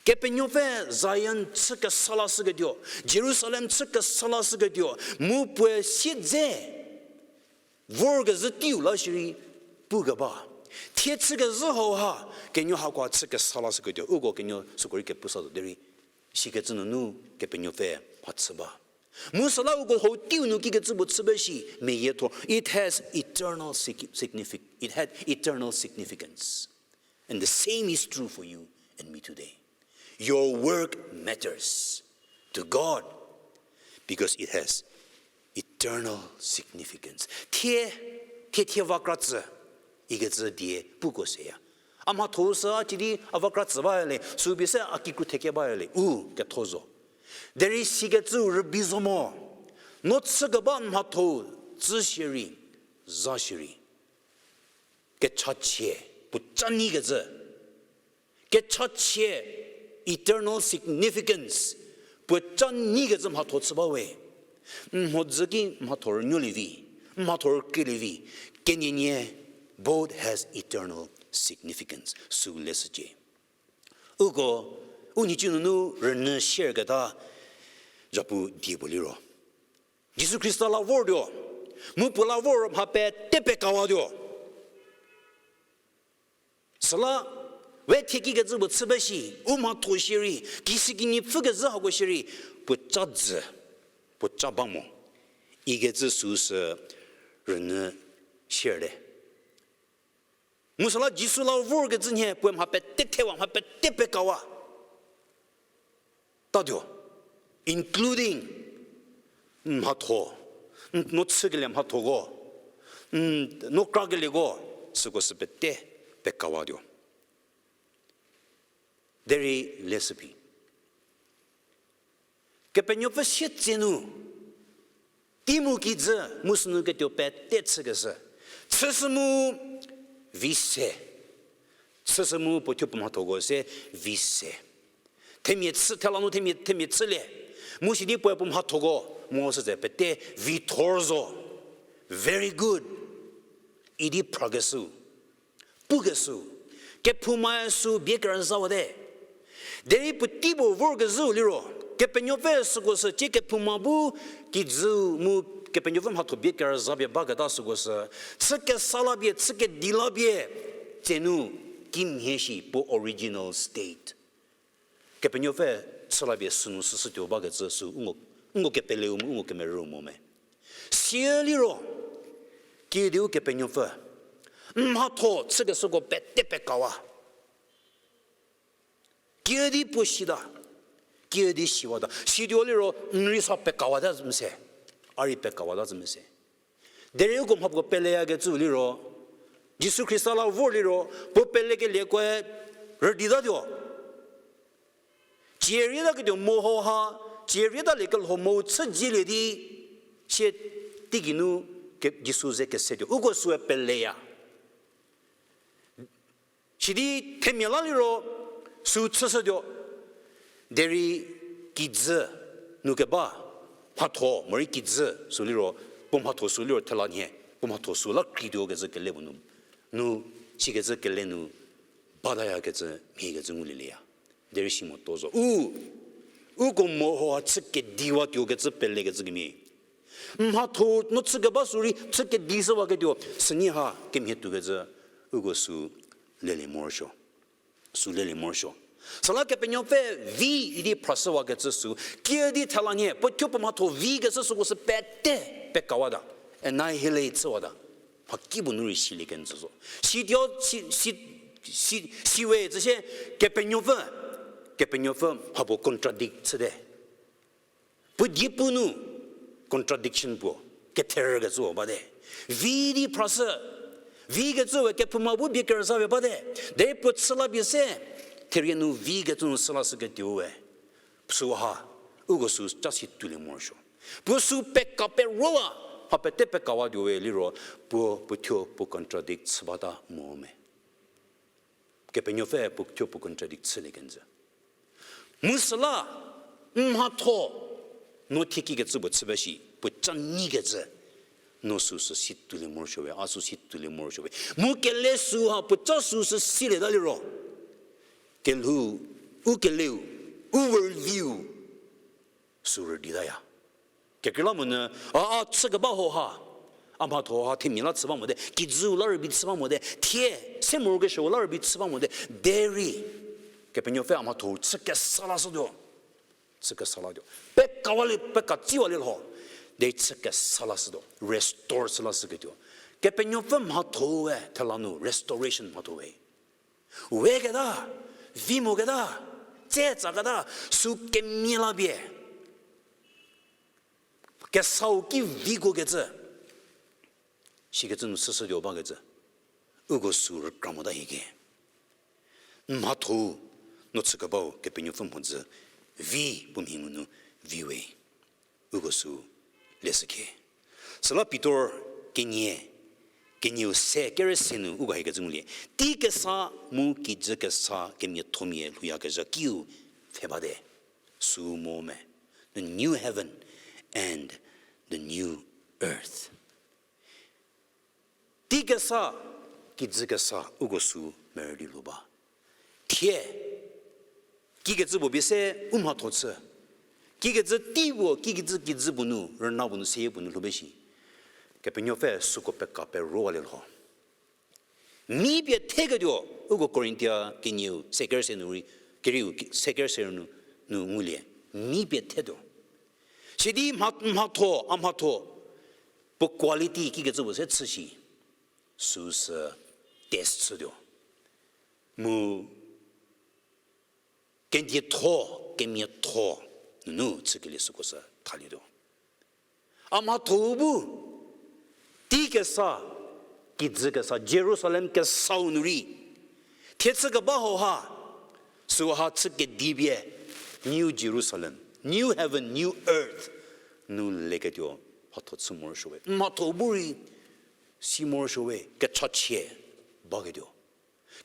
Kepenuopfü Zion chü kesa lashüketuo, Jerusalem chü kesa lashüketuo, mu puoe siedze vorkezhü teiu la shierei pukeba. Thie chükezhü hauha, kenuo hakoa chü kesa lashüketuo, uko kenuo süko rei kepusa zo derei, sikecü nunu Kepenuopfü mhachü ba. Mu süla uko hau teiu nu kikecü puo chü ba shi, meyiethor. It has eternal sig-, signific-, it had eternal significance. And the same is true for you and me today. Your work matters to God because it has eternal significance. Thie, thie, thie va kra tsü, ikecü die puko seya. A mhatho sü a cidi a va kra tsü baya le, sü pie se a kikru theke baya le, u ketho zo. Derei sikecü rübei zo mo, no chükeba mhatho tsü shierei, za shierei, kechachie, puoca nyikecü, kechachie, eternal significance, puoca nyikecü mhatho chü ba we. N mhodzü ki mhatho rünuolievi, n mhatho rükrielievi, kenienie, both has eternal significance, sü leshücie. Uko, u nhicu nunu rünyü share keta, zhapu die puo liro, Jisu Khrista la vortuo, mu puo la vor mha pete pekawatuo. Süla, we thie kikecü puo chü ba shi, u mhatho shierei, kisi kinyi pfhükezhü hako shierei, puoca dzü, puoca ba mo, ikecü süsü rünyü share te. Mu süla Jisu la vorkecü nhie puoe mha pete thewa, mha pete pekawa tatuo, including n mhatho, n no chükelie mhathoko, n no krakelieko, süko sü pete pekawatuo. Derei leshü phi, Kepenuopfü sietsenu, tei mu kijü mu sünu ketuo pete chükeshü, chüshü mu vi se, Chüshü mu puo thuo puo mhathoko se vi se. Themia chü, thela nu themia, themia chülie. Mu sidi puoe puo mhathoko, mo sütse pete vi thor zo. Very good. Idi phrakeshü. Pukeshü. Kephoumae sü bie kerüzawate. Derei puotei puo vorkezhüu liro, Kepenuopfü süko sü tie kephouma bu kijü mu Kepenuopfü mhatho bie kerüza pie baketa süko sü, chü kesa la pie, chü kedi la pie, tsenu kimhie shi puo original state. Kepenuopfü chü la pie sünu süshütuo bakecü sü u ngo, u ngo kepeleu mu u ngo kemerü mo me. Sie liro, kiüdi Ukepenuopfü mhatho chükeshüko pete pekawa. Kiüdi puo sita, kiüdi siwata. Situo liro, n rei sa pekawata zü mese. A rei pekawata zü mese. Derei uko mhapuo peleyakecü liro, Jisu Khrista la vor liro, puo pelekelieko rüditatuo. Tsie rietaketuo meho ha, tsie rietalie kelho mo chü dzielie di, sie teigei nu ke-, Jisu ze kesetuo. Uko süe peleya. Sidi themia la liro, sü chüshütuo. Derei kijü nu keba, mhatho, morei kijü sü liro, puo mhatho sü liro thela nhie, puo mhatho sü la krituo kecü kele puo nu, nu, sikecü kele nu, batayakecü, mhiekecü ngulieya. Derei si motuo zo. U, uko meho ha chü kediwatuo kecü pelekecü kemhie. Mhatho no chü keba sü rei chü kedi shüwaketuo, sünyi ha kemhie tuokecü, uko sü lelie morosuo. Sü lelie morosuo. Süla Kepenuopfü vi idi phrashüwakecü sü, kiüdi thela nhie, puo thuo puo mhatho vikecü süko sü pete pekawata. Annihilate chüwata. Mhakipuo nu rei silie kenjü zo. Situo, si, si, si, siwe tsü sie, Kepenuopfü, Kepenuopfü mhapuo contradict chüte. Puo diepu nu contradiction puo, ketherkecüo bate. Vi di phrashü, vikecüe kephouma bu bie kerüzapie bate. Derei puo chü la pie se, therie nu vikecü nu shü lashüketuoue. Süha, uko sü ca si tuolie morosuo. Puo sü peka perowa, mha pete pekawatuowe liro, puo, puo thuo puo contradict chü bata mo me. Kepenuopfü puo thuo puo contradict chülie kenjü. Mu süla, mhatho, no thie kikecü puo chü ba shi, puo ca nyikecü, no süsü si tuolie morosuowe, a sü si tuolie morosuowe. Mu kele süha puo ca süsü silieta liro. Kelhou, u keleu, u world view, sü rüditaya. Kekreilamonyü, a, a chü keba hoha, a mhatho ha themia la chü ba mote, kijüu la rübei chü ba mote, thie, se morokesuo la rübei chü ba mote, derei, Kepenuopfü a mhatho chü kesa lashütuo. Chü kesa latuo. Pekawalie, pekatsiwalie lho. Derei chü kesa lashütuo. Restore chü lashüketuo. Kepenuopfü mhathoe, thela nu, restoration mhathoe. Weketa, vi moketa, tse tsaketa, sü kemia la pie. Kesau ki vikuokecü. Sikecü nu süshütuo bakecü. Uko sü rükra mota hieke. N mhatho, no chü kebau Kepenuopfü mhodzü, vi puo mhi ngu nu, vi we. Uko sü leshükhie. Süla Pitor kenie, kenieu se kerü se nu uko hiekecü ngulie. Tei kesa mu kijü kesa kemiathomia lhouyakezha kiu pfhe bate. Sü mo me. The new heaven and the new earth. Tei kesa, kijü kesa, uko sü merüli lhou ba. Thie, kikecü puo pie se u mhatho chü. Kikecü tei puo, kikecü kijü puo nu, rüna puo nu, seyie puo nu lhou ba shi. Kepenuopfü süko peka perowalie lho. Mi pie theketuo, uko Korinthia kenieu se kerü se nu rei, kerieu ki-, se kerü se nu, nu ngulie. Mi pie thetuo. Sidi mha-, mhatho, a mhatho, puo quality kikecü puo se chü shi. Süsü test chütuo. Mu kendietho, kemiatho, nunu chükelie süko sü thalietuo. A mhatho bu, tei kesa, kijü kesa, Jerusalem kesau nu rei. Thie chü keba hauha, süha chü kedipie, New Jerusalem, new heaven, new earth, nu leketuo, mhatho chü morosuowe. Mhatho bu rei, si morosuowe, kechachie, baketuo.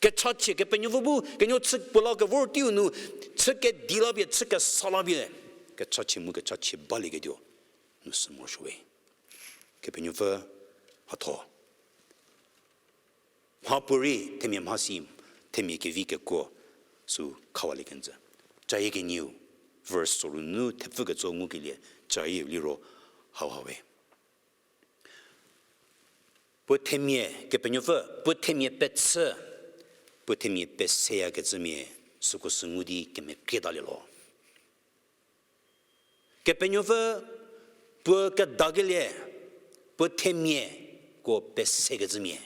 Kechachie Kepenuopfü bu kenuo chü puo la kevor teiu nu, chü kedi la pie, chü kesa la pie, kechachie mu kechachie balieketuo nu sü morosuo we. Kepenuopfü hatho. Mha puorei themia mhasi, themia kevi kekuo sü khawalie kenjü. Cayie kenieu, verse soru nunu thepfükecü ngukelie, cayieu liro hauha we. Puo themia, Kepenuopfü puo themia pechü, puo themia peseyakecümia, süko sü ngu di kemekrietalie lho. Kepenuopfü puo kedakelie, puo themiako pesekecümia,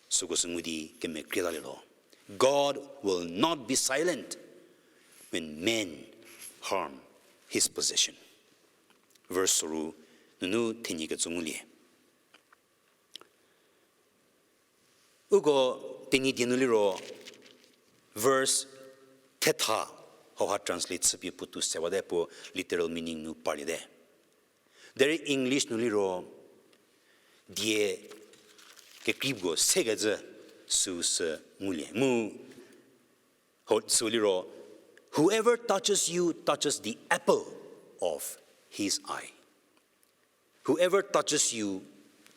süko sü ngu di kemekrietalie lho. God will not be silent when men harm his possession. Verse soru nunu thenie kecü ngulie. Uko Tenyidie nu liro verse thetha hauha translate chüpie puotou sewate, puo literal meaning nu parliete. Derei English nu liro die kekreiko sekecü süu sü ngulie. Mu ho sü liro, Whoever touches you touches the apple of his eye. Whoever touches you,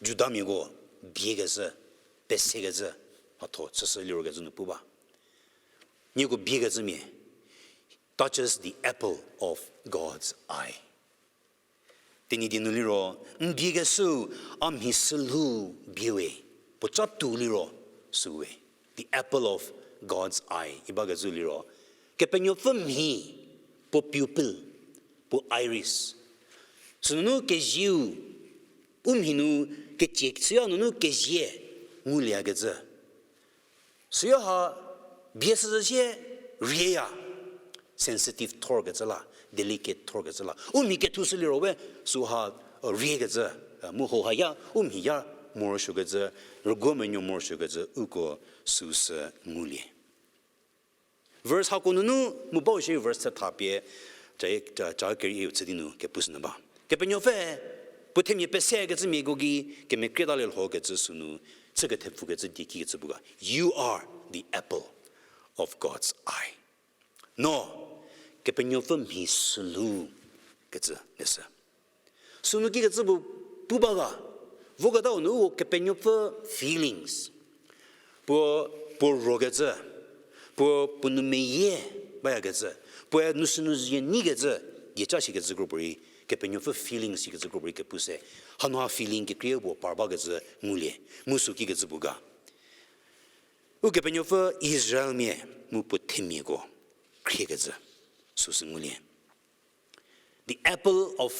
Judamiako biekecü, pesekecü, hatho chüshü liro kecü nu pu ba. Nieko biekecümia, touches the apple of God's eye. Tenyidie nu liro, n biekeshüu a mhi sülhou bie we, puoca tuo liro süu we. The apple of God's eye, ibakecü liro, Kepenuopfü mhi, puo pupil, puo iris. Sünunu kezieu, u mhi nu kecie chüya nunu kezie ngulieyakecü. Süyo ha bie süzhü sie rieya, sensitive thorkecü la, delicate thorkecü la. U mhi kethushü liro we süha riekecü, mu hau haya u mhi ya morosuokecü, rüguo menuo morosuokecü uko süsü ngulie. Verse hako nunu mu bau shierei verse thetha pie, ca, ca, ca kerieu chü di nu kepushünyü ba. Kepenuopfü puo themia pesekecümiako gei kemekrietalie lhokecü sünu, chü kethepfukecü die kikecü pu ga. You are the apple of God's eye. No, Kepenuopfü mhi sülhou kecü lesü. Sünu kikecü pu, pu ba ga, voketau nu uko Kepenuopfü feelings. Puo, puo rokecü, puo, puo nou meyie bayakecü, puoe nu sünu zie nyikecü, dieca shikecü kropuorei, Kepenuopfü feelings shikecü kropuorei kepu se. Hanu ha feeling kekreiu puo par bakecü ngulie, mu sü kikecü pu ga. Ukepenuopfü Israelmia mu puo themiako khriekecü süsü ngulie. The apple of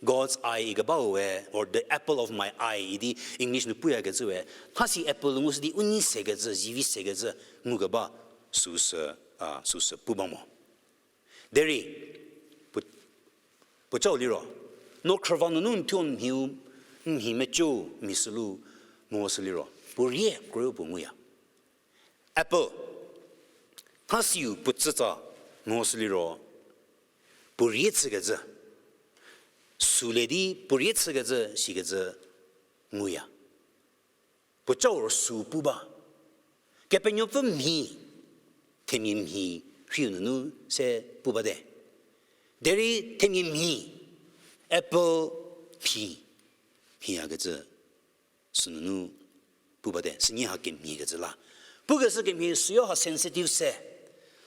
God's eye ikebau we, or the apple of my eye idi English nu puyakecü we, mhasi apple ngushü di u nei sekecü, zivi sekecü ngukeba süsü, a, süsü pu ba mo. Derei, puo, puocau liro, no khrüva nunu n thuo n mhiu, n mhi mecüu, mhi sülhou, mo sü liro, puo rie kroyo puo nguya. Apple, mhasiu puo tsütsa mo sü liro, puo rie chükecü, süle di puo rie chükecü shikecü nguya. Puocau ro sü pu ba. Kepenuopfü mhi, themia mhi rhiu nunu se pu bate. Derei themia mhi, apple mhi, mhiyakecü sünunu pu bate, sünie ha kemhiekecü la. Pukeshü kemhie süyo ha sensitive se,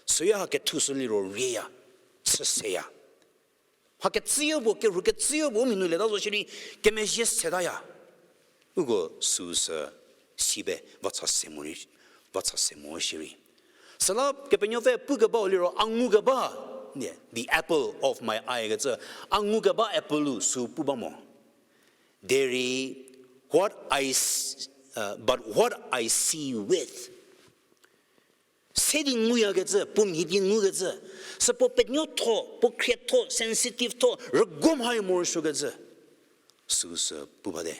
süyo ha kethushü liro rieya, chü seya. Mha kecüyo puo, kerhu kecüyo puo u mhi nu leta zo shierei, kemezhie setaya. Uko süsü sibe vacha se mo rei, vacha se mo shierei. Süla Kepenuopfü pukebau liro a ngukeba, the apple of my eye kecü, a ngukeba apple-u sü pu ba mo. Derei, what I s-, uh, but what I see with. Se di nguyakecü, puo mhi di ngukecü, sü puo penuotho, puo khrietho, sensitive tho, rüguo mhai morosuokecü, süsü pu bate.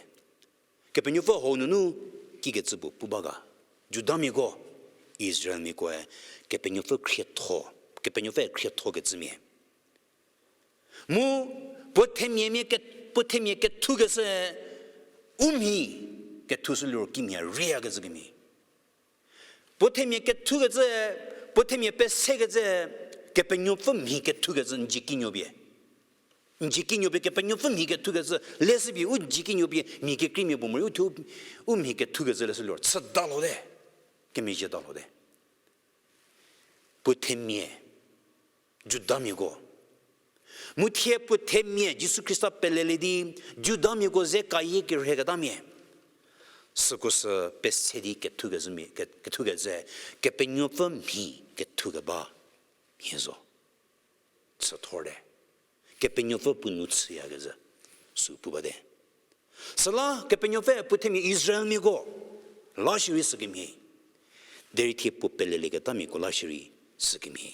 Kepenuopfü hau nunu kikecü puo pu ba ga. Judamiako, Israelmiakoe, Kepenuopfü khrietho, Kepenuopfü khriethokecümia. Mu puo themia mia ke-, puo themia kethukeshü, u mhi kethushü liro kimhie rieyakecü kemhie. Puo themia kethukecü, puo themia pesekecü, Kepenuopfü mhi kethukecü n dzie kinuo pie. N dzie kinuo pie Kepenuopfü mhi kethukecü, leshü pie u dzie kinuo pie mhi kekreimia puo morei u thuo u mhi kethukecü leshü liro. Chüta lhote, kemezhieta lhote. Puo themia, Judamiako. Mu thie puo themia Jisu Khrista pelelie di, Judamiako ze kayie kerheketamia. Süko sü pese di kethukecümia, ke-, kethukecü, Kepenuopfü mhi kethukeba mhie zo. Chüthorte. Kepenuopfü puo nou chüyakecü sü pu bate. Süla Kepenuopfü puo themia Israelmiako la shierei sükemhie. Derei thie puo pelelieketamiako la shierei sükemhie.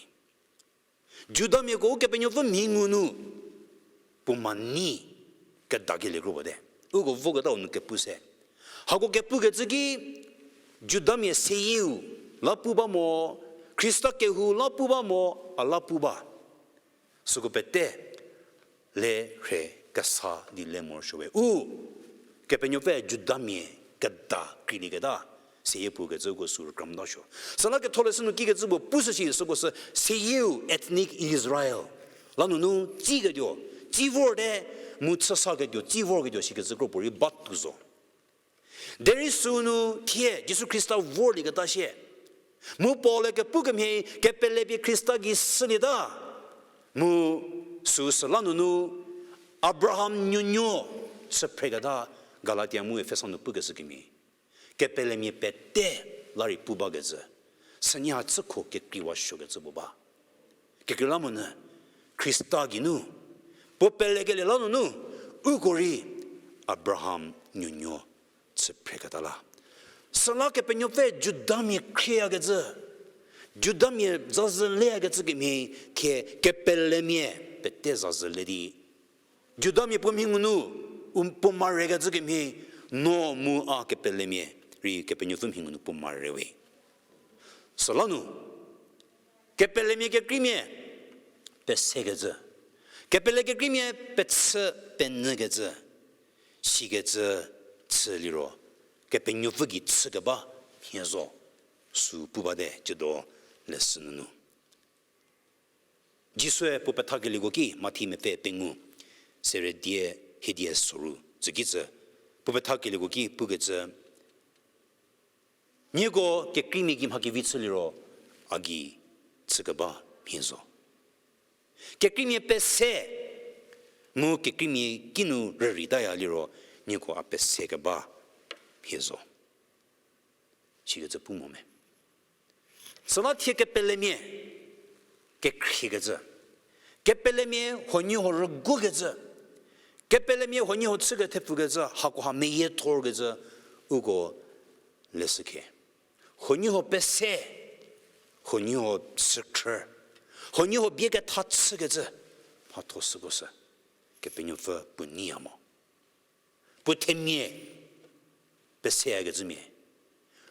Judamiako Ukepenuopfü mhi ngu nu puo ma nei kedakelie kro puo te. Uko voketau nu kepu se. Hako kepukecü ki Judamia seyieu la pu ba mo, Khrista kehou la pu ba mo, a la pu ba. Süko pete le rhe kesa di le morosuo we. U Kepenuopfü Judamia keda kreilieketa seyie pukecü uko sü rükra mota suo. Süla ketholeshü nu kikecü puo pushü shi süko sü seyieu ethnic Israel la nunu tsiketuo, tsi vorte, mu chüsaketuo, tsi vorketuo shikecü kro puorei batuo zo. Derei sünu thie Jisu Khrista vorlieketa shie. Mu Paul-e kepu kemhie kepelepie Khrista gei shülieta. Mu süu süla nunu Abraham nuonuo chü phreketa Galatia mu Efesa nu pukeshü kemhie. Kepelemia pete la rei pu bakecü. Sünie ha chükho kekreiwa suokecü puo ba. Kekreilamonyü Khrista geinu puo pelekelie la nunu uko rei Abraham nuonuo chü phreketa la. Süla Kepenuopfü Judamia khrieyakecü, Judamia zazü leyakecü kemhie thie kepelemia pete zazü le di. Judamia puo mhi ngunu, u puo marekecü kemhie, no mu a kepelemia rei Kepenuopfü mhi ngunu puo mare we. Süla nu, kepelemia kekreimia pesekecü, kepele kekreimia pechü penyükecü, sikecü chü liro, Kepenuopfü gei chükeba mhie zo, sü pu bate ciedo leshü nunu. Jisue puo pethakelieko ki Mathi mepfü pengou, sere die, hiedie soru, tsükicü, puo pethakelieko ki pukecü, nieko kekreimia gei mha kevi chü liro, a gei chükeba mhie zo. Kekreimia pese, mu kekreimia kinu rüreitaya liro, nieko a pesekeba mhie zo. Sikecü pu mo me. Süla thie kepelemia kekhriekecü, kepelemia huoniehuo rügukecü, kepelemia huoniehuo chü kethepfukecü, hakoha meyiethorkecü, uko leshükhie. Huoniehuo pese, huoniehuo chükhrü, huoniehuo bie ketha chükecü, mhatho süko sü, Kepenuopfü puo neiya mo. Puo themia peseyakecümia,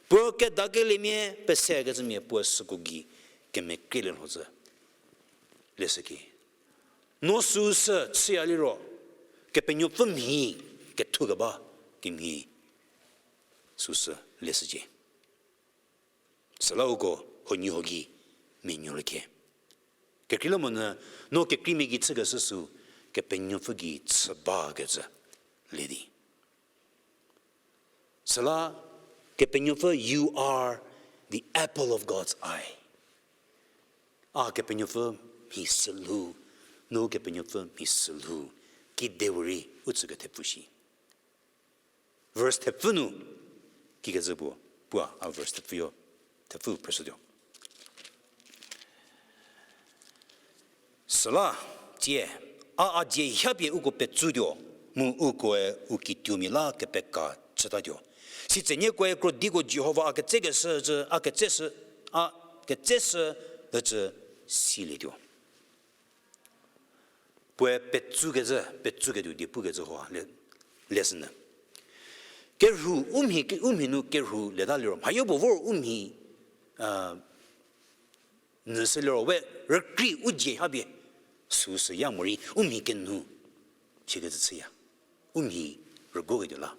puo kedakeliemia peseyakecümia puo süko gei kemekrelie lhodzü leshüki. No süu sü chüya liro, Kepenuopfü mhi kethukeba kemhie süu sü leshücie. Süla uko huoniehuo gei menuoliekhie. Kekreilamonyü no kekreimia gei chükeshü sü Kepenuopfü gei chü bakecü le di. Süla Kepenuopfü, you are the apple of God's eye. A Kepenuopfü mhi sülhou, no Kepenuopfü mhi sülhou, kidepuorei u chükethepfu shi. Verse thepfü nu, kikecü puo, puoa a verse thepfüyo, thepfü phrüshütuo. Süla, tsie, a a dzie hapie uko petsutuo, mu ukoe u kituomia la kepeka chütatuo. Sitse niekoe krodiko Jihova a ketsekeshü, a ketseshü, a ketseshü ücü silietuo. Puoe petsukecü, petsuketuo die pukecü ho le, lesünyü. Kerhu, u mhi, u mhi nu kerhu leta liro, mhayo puo vor u mhi, a, nyü sü liro we rükrei u dzie hapie, süu süya morei u mhi kenu, sikecü chüya. U mhi rüguketuo la.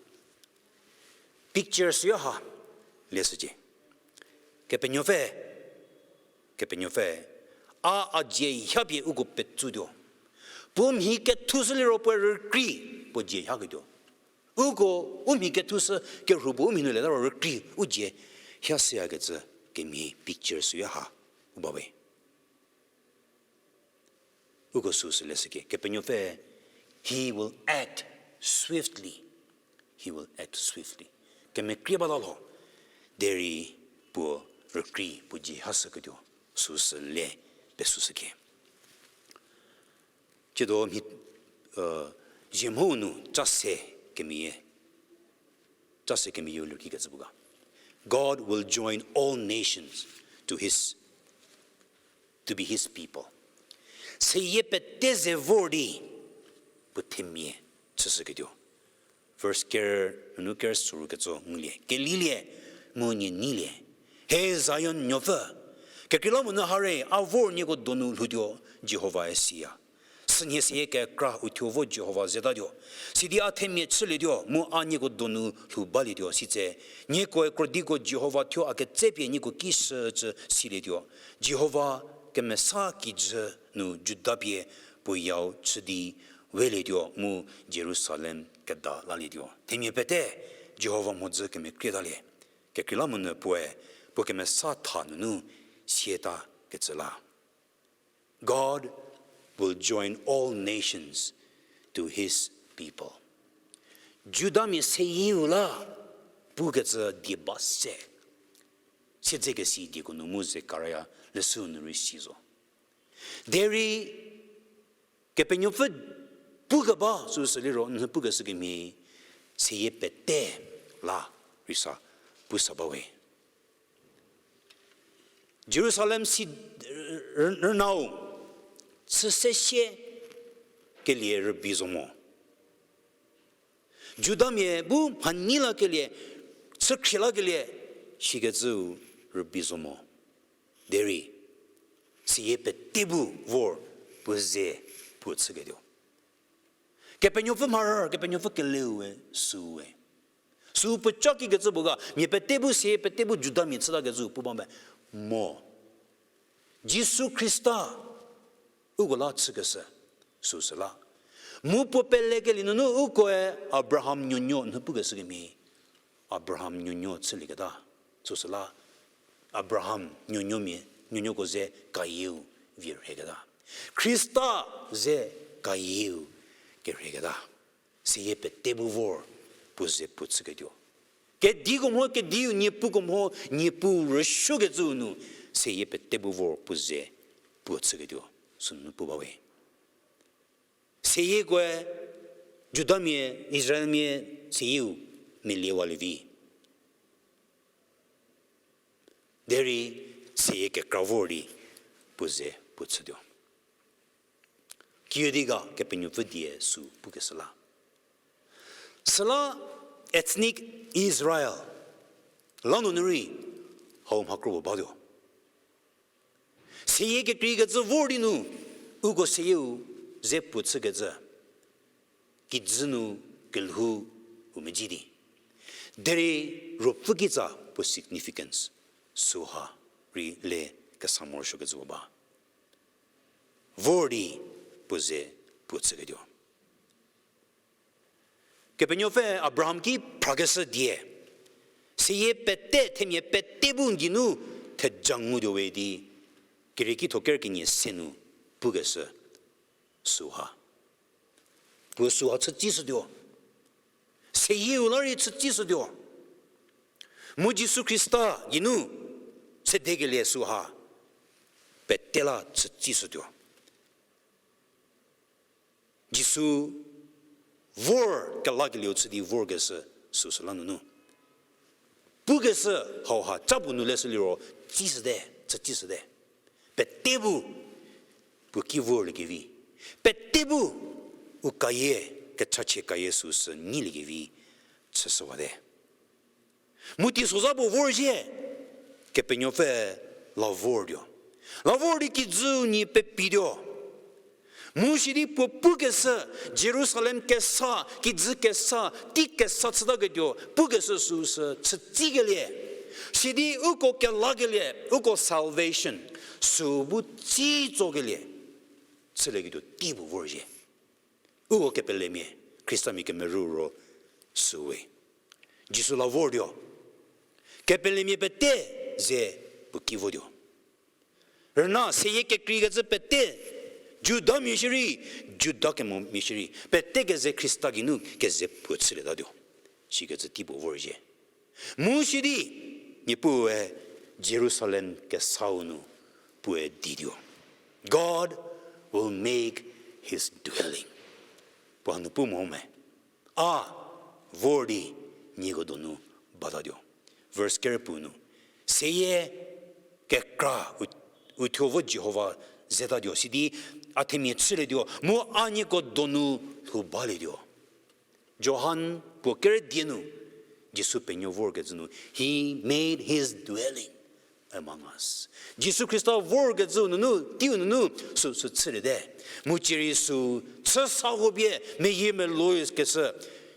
Picture süyo ha, lesücie. Kepenuopfü, Kepenuopfü, a, a dzie hapie uko petsutuo. Puo mhi kethushü liro puoe rükrie, puo dzie haketuo. Uko, u mhi kethushü kerhu puo u mhi nu leta ro rükrie, u dzie hashüyakecü kemhie picture süu ha, u ba we. Uko süsü leshüke, Kepenuopfü, he will act swiftly. He will act swiftly. Kemekrie bata lho, derei puo rükrie puo dzie hashüketuo, süsü le pesüshüke. Tsiedo mhi, ziemhou nu cha se kemeyie, cha se kemeyie u lirkikecü pu ga. God will join all nations to his, to be his people. Seyie pete ze vor di, puo themia chüshüketuo. Verse ker, nunu ker suru ketso ngulie. Kelilie, mu nie neilie. He Zion nuopfü, kekreilamonyü hare, a vor nieko donu lhoutuo, Jihovae siya. Sünhie seyie kekra uthuo vo Jihova zetatuo. Sidi a themia chülietuo, mu a nieko donu lhou balietuo, sitse niekoe krodiko Jihova thuo a ketsepie nieko ki shücü silietuo. Jihova kemesa kijü nu Juda pie puo yau chü di welietuo mu Jerusalem keda lalietuo. Themia pete Jihova mhodzü kemekrietalie. Kekreilamonyü puoe puo kemesa tha nunu sietakecü la. God will join all nations to his people. Judamia seyieu la pukecü die ba se. Siedzekesi dieko nu mu Zekaria leshüu nu rei si zo. Derei Kepenuopfü pukeba süsü liro n pukeshü kemhie, seyie pete la rei sa pu sa ba we. Jerusalem si rünau chü se sie kelie rübei zo mo. Judamia bu mhanyi lakelie, chükhrie lakelie, shikecüu rübei zo mo. Derei seyie pete bu vor puo ze puo chüketuo. Kepenuopfü mharü, Kepenuopfü keleu we, süu we. Süu puoca kikecü puo ga, mia pete bu seyie pete bu Judamia chütakecü pu ba me mo. Jisu Khrista uko la chükeshü, süsü la. Mu puo pelekelie nunu ukoe Abraham nuonuo n pukeshü kemhie, Abraham nuonuo chülieketa, süsü la. Abraham nuonuomia, nuonuoko ze kayieu vie rheketa. Khrista ze kayieu kerheketa. Seyie pete bu vor puo ze puo chüketuo. Kediko mho, kediu niepuko mho, niepu rüsuokecüu nu, seyie pete bu vor puo ze puo chüketuo, sünu pu ba we. Seyiekoe, Judamia, Israelmia, seyieu meliewalie vi. Derei seyie kekra vor di puo ze puo chütuo. Kiüdi ga Kepenuopfü die süu pukeshü la. Süla ethnic Israel la nunu rei hau mhakro puo batuo. Seyie kekreikecü vor di nu, uko seyieu ze puo chükecü, kijü nu kelhou u medzi di. Derei ruopfü kitsa puo significance süha rei le kesa morosuokecü puo ba. Vor di puo ze puo chüketuo. Kepenuopfü Abraham ki phrakeshü die, seyie pete, themia pete bu n geinu theja ngutuo we di, Kerieki tho ker kenie se nu pukeshü süha. Puo süha chütsishütuo. Seyieu la rei chütsishütuo. Mu Jisu Khrista geinu sedekelie süha pete la chütsishütuo. Jisu vor kelakelieu chü di vorkeshü süsü la nunu. Pukeshü hauha ca puo nu leshü liro tsishüte, chütsishüte. Pete bu puo ki vorliekevi. Pete bu u kayie, kechachie kayie süsü nyiliekevi chüshüwate. Mu teisozha puo vorzhie, Kepenuopfü la vortuo. La vor di kijü nyi pepituo. Mu sidi puo pukeshü, Jerusalem kesa, kijü kesa, tei kesa chütaketuo pukeshü süsü chütsikelie. Sidi uko kelakelie, uko salvation, sü bu tsitsokelie, chülieketuo tei puo vorzhie. Uko kepelemia, Khristamia kemerü ro süwe. Jisu la vortuo. Kepelemia pete ze puo ki votuo. Rüna seyie kekreikecü pete, Judamia shierei, Judakemomia shierei, pete keze Khrista geinu keze puo chülietatuo. Sikecü tei puo vorzhie. Mu sidi, Niepuue Jerusalem kesau nu puoe dituo. God will make his dwelling. Puo hanu pu mo me. A vor di nieko donu batatuo. Verse kerü puo nu, seyie kekra u, uthuo vo Jihova zetatuo, sidi a themia chülietuo, mu a nieko donu lhou balietuo. Johan puo kerü die nu, Jisu penuo vorkecü nu, he made his dwelling among us. Jisu Khrista vorkecüu nunu, teiu nunu, sü, sü chüliete. Mu cierei sü, chü sa ho pie, meyie meloikecü,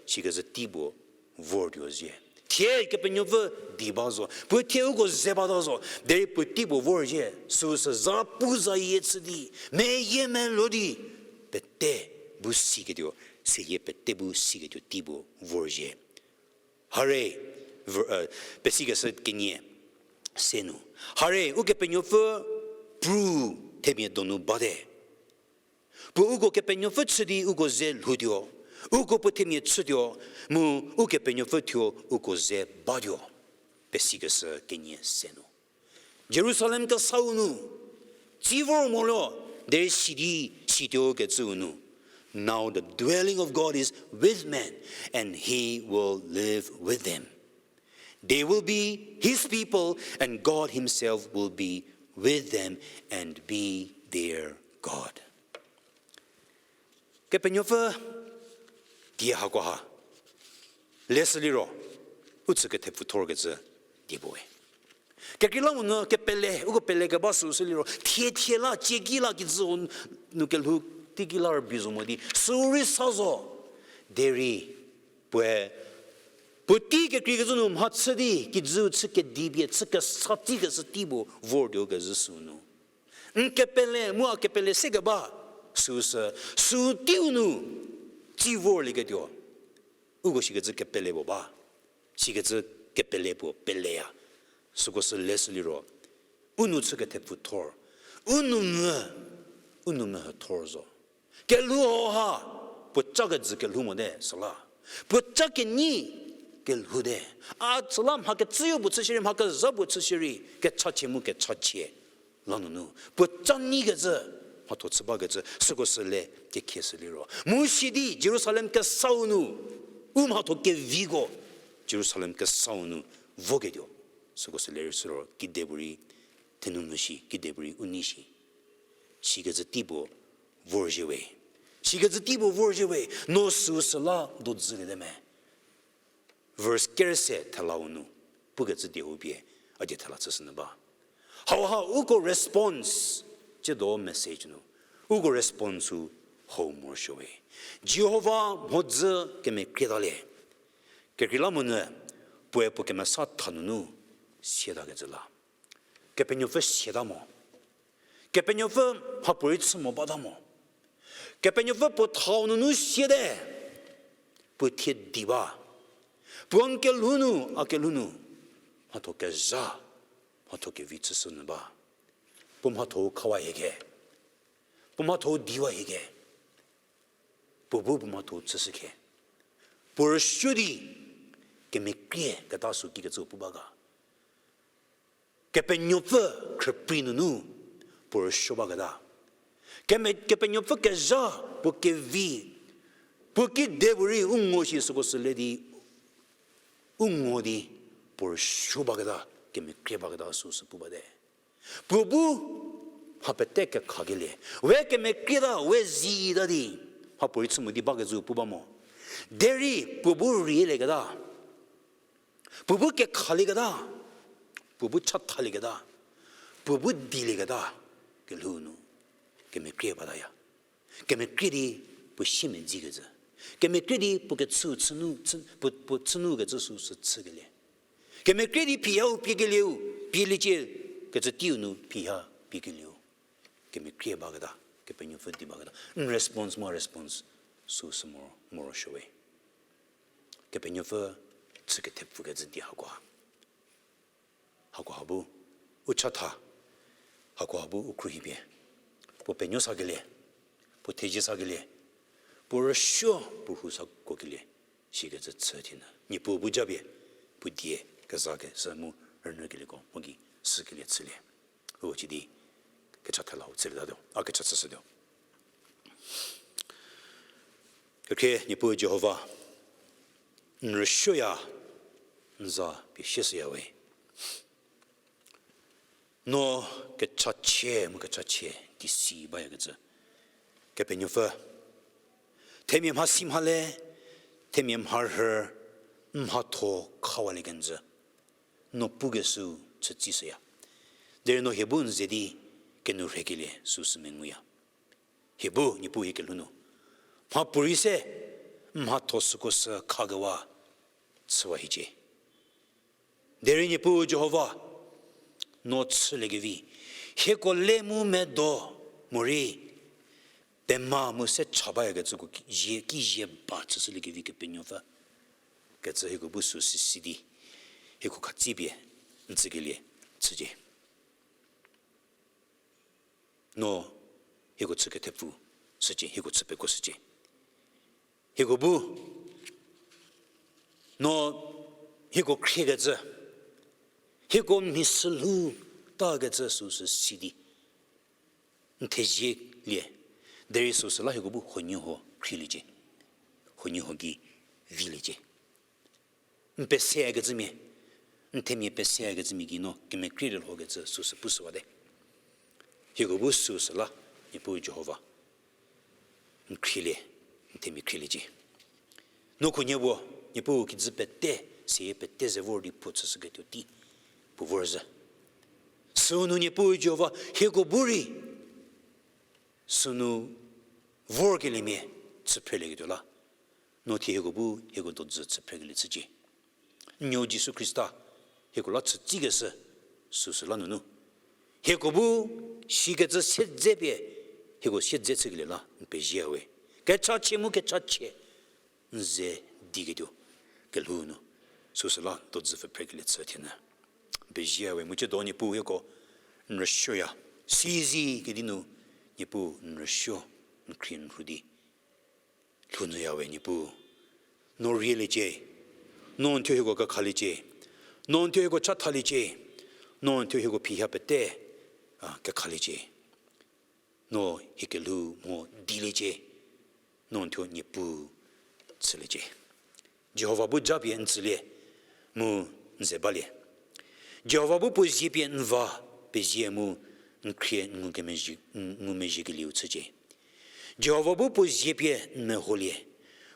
sikecü tei puo vortuo zhie. Thie Kepenuopfü di ba zo, puo thie uko ze bata zo, derei puo tei puo vorzhie, süu sü za pu zayie chü di, meyie melo di, pete bu siketuo, seyie pete bu siketuo tei puo vorzhie. Hare, ver-, eh, pesikeshü kenie se nu. Hare, Ukepenuopfü pru themia donu bate. Puo uko Kepenuopfü chü di uko ze lhoutuo. Uko puo themia chütuo, mu Ukepenuopfü thuo uko ze batuo. Pesikeshü kenie se nu. Jerusalem kesau nu, tsi vor molo, derei sidi situo kecüu nu. Now the dwelling of God is with men, and he will live with them. They will be his people, and God himself will be with them and be their God. Kepenuopfü die hakoha leshü liro, u chü kethepfuthorkecü die puoe. Kekreilamonyü kepele, uko pelekeba süu sü liro, thie thie la, tsieki la kijü nu kelhou, teiki la rübei zo mo di, süu rei sa zo. Derei, puoe, puotei kekreikecü nu mhachü di, kijüu chü kedi pie, chü kesa tsikeshü tei puo vortuo kezhü süu nu. N kepele, mu a kepele sekeba, süu sü, süu teiu nu, tsi vorlieketuo. Uko sikecü kepele puo ba, sikecü kepele puo peleya. Süko sü leshü liro, u nou chü kethepfuthor, u nou mvü, u nou mehüthor zo. Kelhou hauha, puo ca kejü kelhou mote süla. Puo ca kenyi kelhou te. A süla mha kecüyo puo chü shierei, mha kezha puo chü shierei, kechachie mu kechachie. Lanunu, puo ca nyikecü, mhatho chü bakecü, süko sü le kekhie sü liro. Mu sidi Jerusalem kesau nu, u mhatho keviko, Jerusalem kesau nu, voketuo. Süko sü lerei sü ro, kedipuorei, thenu nu shi, kedipuorei u nei shi. Sikecü tei puo vorzhie we. Sikecü tei puo vorzhie we. No süu süla dozüliete me. Verse kerü se thelau nu, pukecü die hau pie, a die thela chüshünyü ba. Hauha uko response, tsiedo message nu, uko response-u hau morosuo we. Jihova mhodzü kemekrietalie. Kekreilamonyü, puoe puo kemesa tha nunu, siatakecü la. Kepenuopfü siata mo. Kepenuopfü mhapuorei chü mo bata mo. Kepenuopfü puo thau nunu siate. Puo thie di ba. Puo n kelhou nu, a kelhou nu. Mhatho kezha, mhatho kevi chüshünyü ba. Puo mhatho-u khawa hieke. Puo mhatho-u diwa hieke. Puo bu puo mhatho-u chüshü khe. Puo rüsuo di, kemekrie keta sü kikecü pu ba ga. Kepenuopfü khrüprei nunu, puo rüsuo baketa. Keme-, Kepenuopfü kezha, puo kevi, puo kedipuorei u ngo shi süko sü le di, u ngo di, puo rüsuo baketa, kemekrie baketa süu sü pu bate. Puo bu mha pete kekhakelie. We kemekrieta, we zita di, mhapuorei chü mo di bakecü pu ba mo. Derei puo bu rielieketa. Puo bu kekhalieketa. Puo bu chathalieketa. Puo bu dilieketa. Kelhou nu. Kemekrie bataya. Kemekrie di puo siemedzikecü. Kemekrie di puo kechü chünu, chü-, puo, puo chünukecü süu sü chükelie. Kemekrie di phiha-u piekelieu, pieliecie, kecü teiu nu phiha piekelieu. Kemekrie baketa, Kepenuopfü di baketa. N response mo response, süsü moro, morosuo we. Kepenuopfü chü kethepfükecü di hakoha. Hakoha bu u chatha, hakoha bu u khruohipie. Puo penuo sakelie, puo thezie sakelie, puo rüsuo puo rhu sa kuokelie, sikecü chü thie nu. Niepuu bu japie, puo die kezakeshü mu rünyükelieko, mu gei sükelie chülie. U cidi, kecha thela u chülietatuo, a kecha chüshütuo. Kekhrie Niepuu Jihova, n rüsuoya, n za pie sieshüya we. No kechachie mu kechachie di si bayakecü. Kepenuopfü, themia mhasi mhale, themia mharhü, n mhatho khawalie kenjü. No pukeshüu chütsishüya. Derei no hie bu n ze di kenou rhekelie süsü menguya. Hie bu Niepuu hie kelhou nu mhapuorei se n mhatho süko sü khakewa chüwa hiecie. Derei Niepuu Jihova, no chüliekevi, hieko le mu medo morei, pema mu se cha bayakecüko ki zie, ki zie ba chüshüliekevi Kepenuopfü. Kecü hieko bu süsü si di, hieko khatsipie n tsükelie chücie. No hieko chü kethepfu shücie, hieko chü pekuo shücie. Hieko bu, no hieko khriekecü, hieko mhi sülhou takecü süsü si di, n thezielie, derei süsü la hieko bu huoniehuo khrieliecie, huoniehuo gei viliecie. N peseyakecümia, n themia peseyakecümia gei no kemekrielielhokecü süsü pushüwate. Hieko bu süsü la, Niepuu Jihova, n khrielie, n themia khrieliecie. No khunhie puo, Niepuu kijü pete, seyie pete ze vor di puo chüshüketuo tei, puo vorzhü. Sünu Niepuu Jihova, hieko bu rei, sünu vorkeliemia chü phrelieketuo la, no thie hieko bu hieko dojü chü phrekelie chücie. N nuo Jisu Khrista, hieko la chütsikeshü, süsü la nunu, hieko bu sikecü siedzepie, hieko siedze chükelie la n pezie we. Kechachie mu kechachie n ze diketuo kelhou nu, süsü la dojü pfü phrekelie chü thie nu. N pezie we mu ciedo Niepuu hieko n rüsuoya. Sizi kedi nu, Niepuu n rüsuo, n khrie n rhu di lhounyüya we Niepuu. No rieliecie, no n thuo hieko kekhaliecie, no n thuo hieko chathaliecie, no n thuo hieko phiha pete, a, kekhaliecie. No hie kelhou mho diliecie, no n thuo Niepuu chüliecie. Jihova bu japie n tsülie, mu n ze balie. Jihova bu puo zie pie n va, pezie mu n khrie n ngukemezhie, n ngumezhiekelieu chücie. Jihova bu puo zie pie n meholie,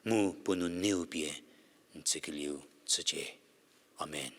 mu puo nuneu pie n tsükelieu chücie. Amen.